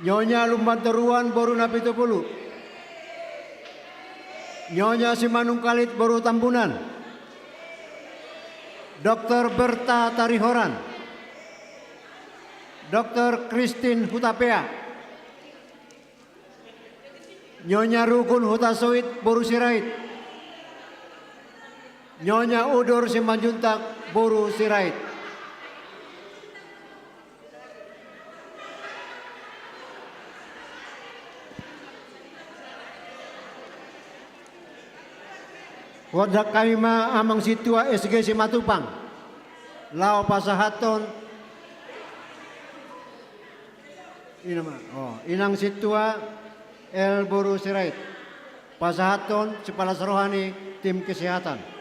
Nyonya Lumbantoruan boru Napitupulu. Nyonya Simanungkalit boru Tambunan. Dokter Berta Tarihoran. Dokter Christine Hutapea. Nyonya Rugun Hutasoit boru Sirait. Nyonya Udur Simanjuntak boru Sirait. Huontak hami ma amang sintua S G Simatupang. Laho pasahathon. Inang ma, oh, inang sintua L boru Sirait. Pasahathon sipalas roha ni tim kesehatan.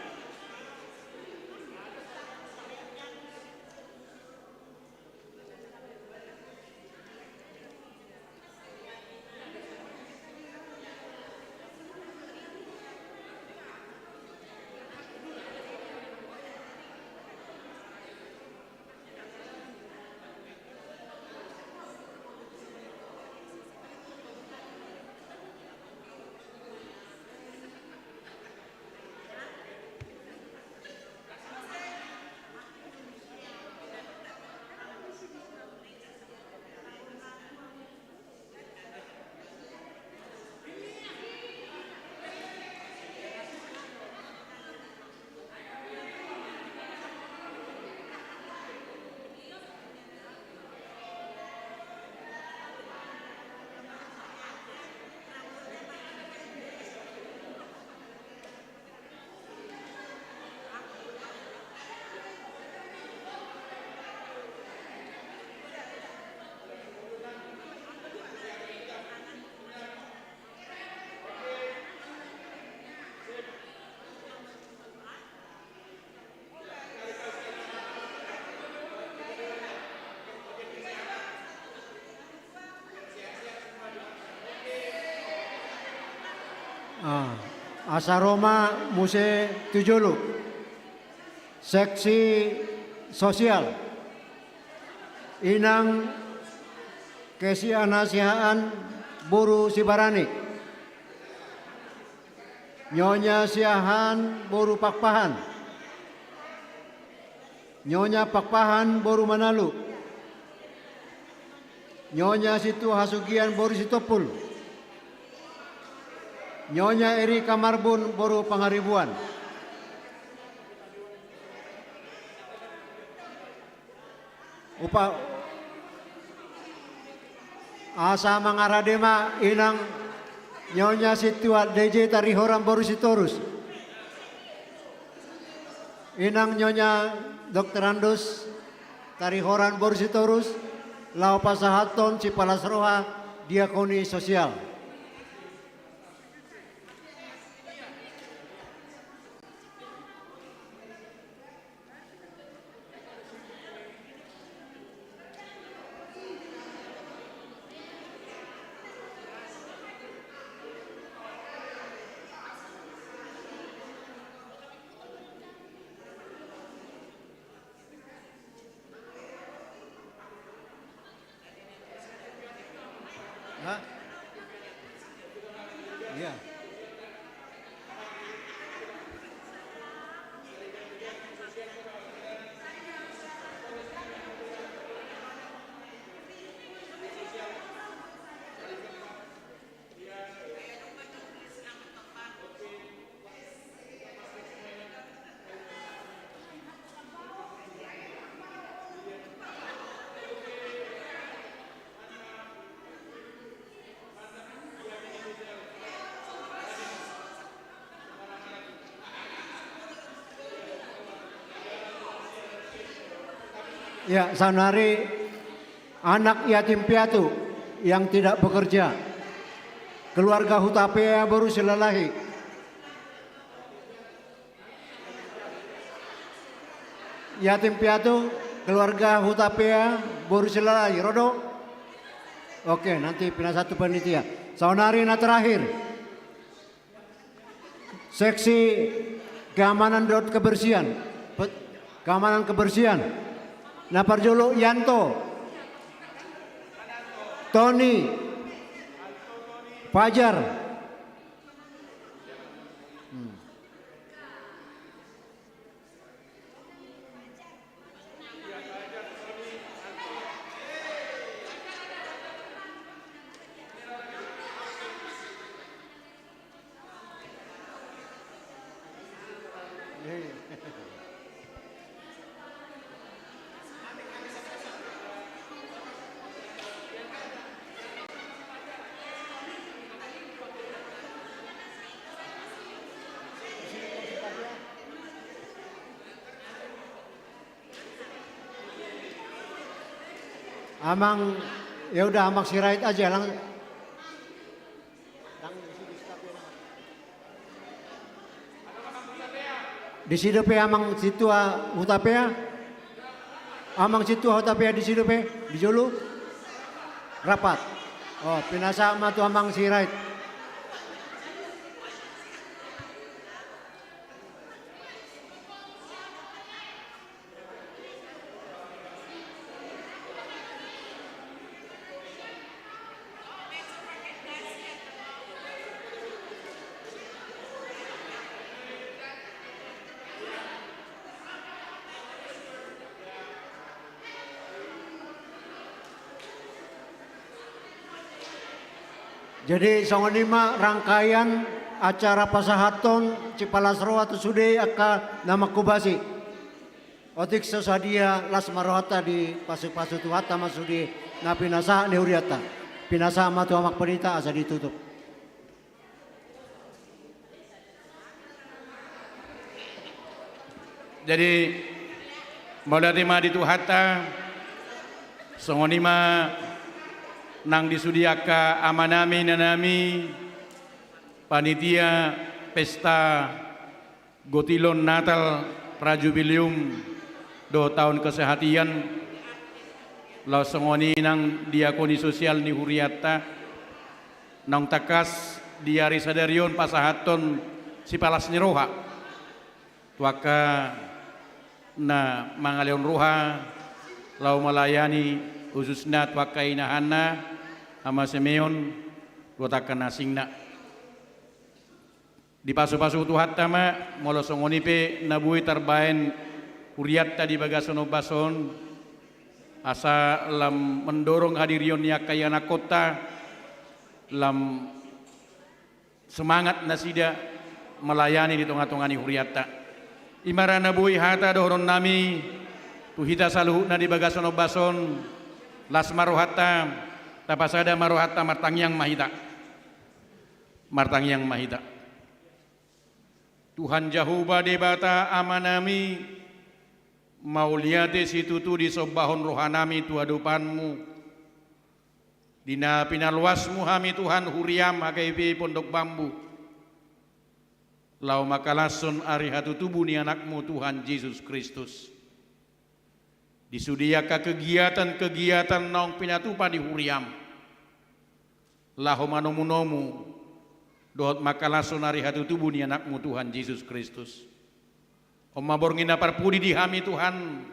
Asa ro ma muse tu jolo. Seksi sosial. Inang Kesiana Siahaan boru Sibarani. Nyonya Siahaan boru Pakpahan. Nyonya Pakpahan boru Manalu. Nyonya Sintua Hasugian boru Sitompul. Nyonya Erika Marbun boru Pangaribuan. Upa-, asa mangarade ma inang Nyonya Sintua D J Tarihoran boru Sitorus. Inang Nyonya Doktorandus Tarihoran boru Sitorus, laho pasahathon sipalas roha diakoni sosial. Hah? Iya. Ya, saonari anak yatim piatu yang tidak bekerja. Keluarga Hutapea boru Silalahi. Yatim piatu, keluarga Hutapea boru Silalahi, ro do? Oke, nanti pinasahat tu panitia. Saonari na terakhir. Seksi keamanan dohot kebersihan. Pe-, keamanan kebersihan. Na parjolo Yanto. Tony. Fajar. Hmm. Amang, ya udah, Amang Sirait aja lang-, disi dope Amang Sintua Hutapea. Amang Sintua Hutapea disi dope, di jolo. Rapat. Oh, pinasahat ma tu Amang Sirait. Jadi songon i ma rangkaian acara pasahathon sipalas roha tu sude angka na manghobasi. Otik so sadia, las ma rohanta, dipasupasu Tuhanta ma sude na pinasahat ni hurianta. Pinasahat ma tu Amang Pandita asa ditutup. Jadi, mauliate ma di Tuhanta, songon i ma nang di sude angka amanami, inanami, panitia pesta gotilon Natal, Prajubileum dohot taon kesehatian, laos songon i nang diakoni sosial ni hurianta, naung tangkas di ari sadari on pasahathon Sipalas ni roha tu angka na mangalehon roha laho malayani, khususna tu angka inahanna, Ama Simeon, dohot angka na asingna. Dipasupasu Tuhanta ma, molo songon i pe na boi tarbaen hurianta di bagasan ombas on, asa lam mandorong hadirion ni angka ianakkonta, lam semangat nasida malayani di tongatonga ni hurianta. I ma ra na boi hata dohononnami tu hita saluhutna di bagasan ombas on. Las ma rohanta, tapasada ma rohanta, martangiang ma hita. Martangiang ma hita. Tuhan Jahowa Debata Amanami, mauliate situtu disombahon rohanami tu adopanmu, di na pinaloasmu hami, Tuhan, huriam H K B Pondok Bambu, laho mangkalashon ari hatutubu ni Anakmu, Tuhan Jesus Kristus. Di sude angka kegiatan-kegiatan naung pinatupa ni huriam, laho manomunomu dohot mangkalashon ari hatutubu ni Anakmu, Tuhan Jesus Kristus. On ma borngin na parpudi di hami, Tuhan,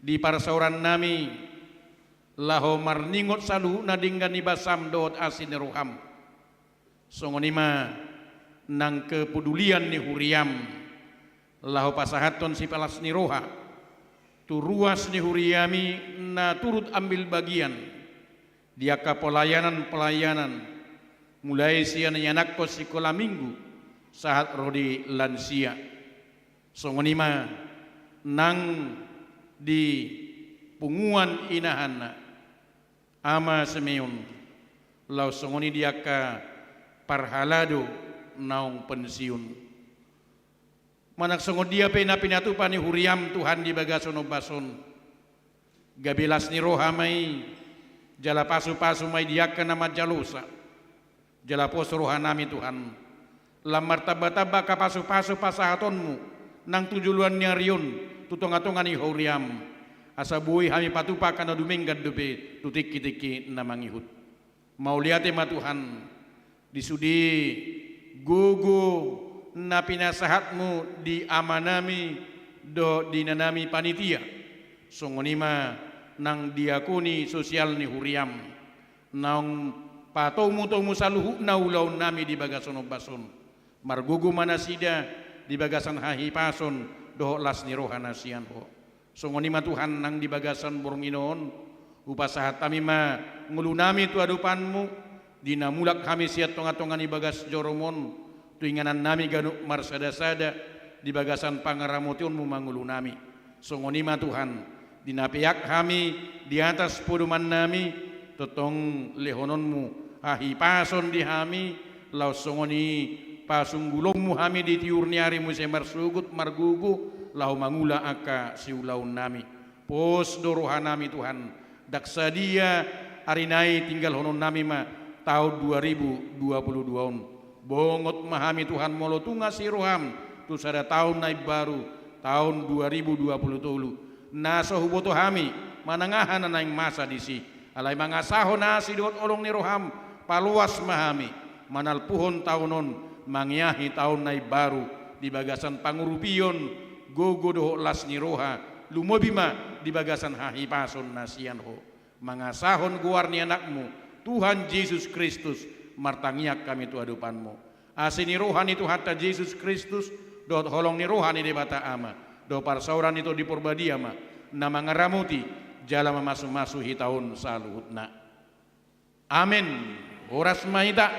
di parsaorannami, laho marningot saluhutna denggan ni basam dohot asi ni roham. Songon i ma nang kepedulian ni huriam, laho pasahathon sipalas ni roha tu ruas ni huriami na turut ambil bagian di angka pelayanan-pelayanan, mulai sian ianakhon sikola minggu sahat ro di lansia. Songon i ma nang di punguan inahanna, Ama Simeon, laos songon i di angka parhalado naung pensiun. Manang songon dia pe na pinatupa ni huriam, Tuhan, di bagasan ombas on, gabe las ni roha ma i, jala pasupasu ma i di angka na manjalosa. Jala pos rohanami, Tuhan, lam martambatamba angka pasupasu pasahatonmu nang tu joloan ni ari on tu tongatonga ni huriam, asa boi hami patupa angka na dumenggan dope tu tingkitingki na mangihut. Mauliate ma, Tuhan, di sude gogo na pinasahatmu di amanami dohot di inanami panitia, songon i ma nang diakoni sosial ni huriam, naung patomutomu saluhutna ulaonnami di bagasan ombas on. Margogo ma nasida di bagasan hahipason dohot las ni roha na sian Ho. Songon i ma, Tuhan, nang di bagasan borngin on, hupasahat hami ma ngolunami tu adopanmu, di na mulak hami sian tongatonga ni bagas jorom on, tu inganannami ganup marsadasada di bagasan pangaramotionmu ma ngolunami. Songon i ma, Tuhan, di na peak hami di atas podomannami, tongtong lehononmu hahipason di hami, laos songon i pasunggulonmu hami di tiur ni ari muse marsogot margogo, laho mangula angka siulaonnami. Pos do rohanami, Tuhan, ndang sadia ari nai tinggalhononnami ma taon dua ribu dua puluh dua on. Bongot ma hami, Tuhan, molo tung asi roham tu sada taon na imbaru, taon dua ribu dua puluh tolu, na so huboto hami manang aha na naeng masa disi. Alai mangasahon asi dohot holong ni roham, paloas ma hami manalpuhon taon on, mangeahi taon na imbaru di bagasan pangurupion, gogo dohot las ni roha, lumobi ma di bagasan hahipason na sian Ho. Mangasahon goar ni Anakmu, Tuhan Jesus Kristus, martangiang hami tu adopanmu. Asi ni roha ni Tuhanta Jesus Kristus, dohot holong ni roha ni Debata Ama, dohot parsaoran ni Tondi Porbadia ma na mangaramoti jala mamasumasu hita on saluhutna. Amen. Horas ma hita.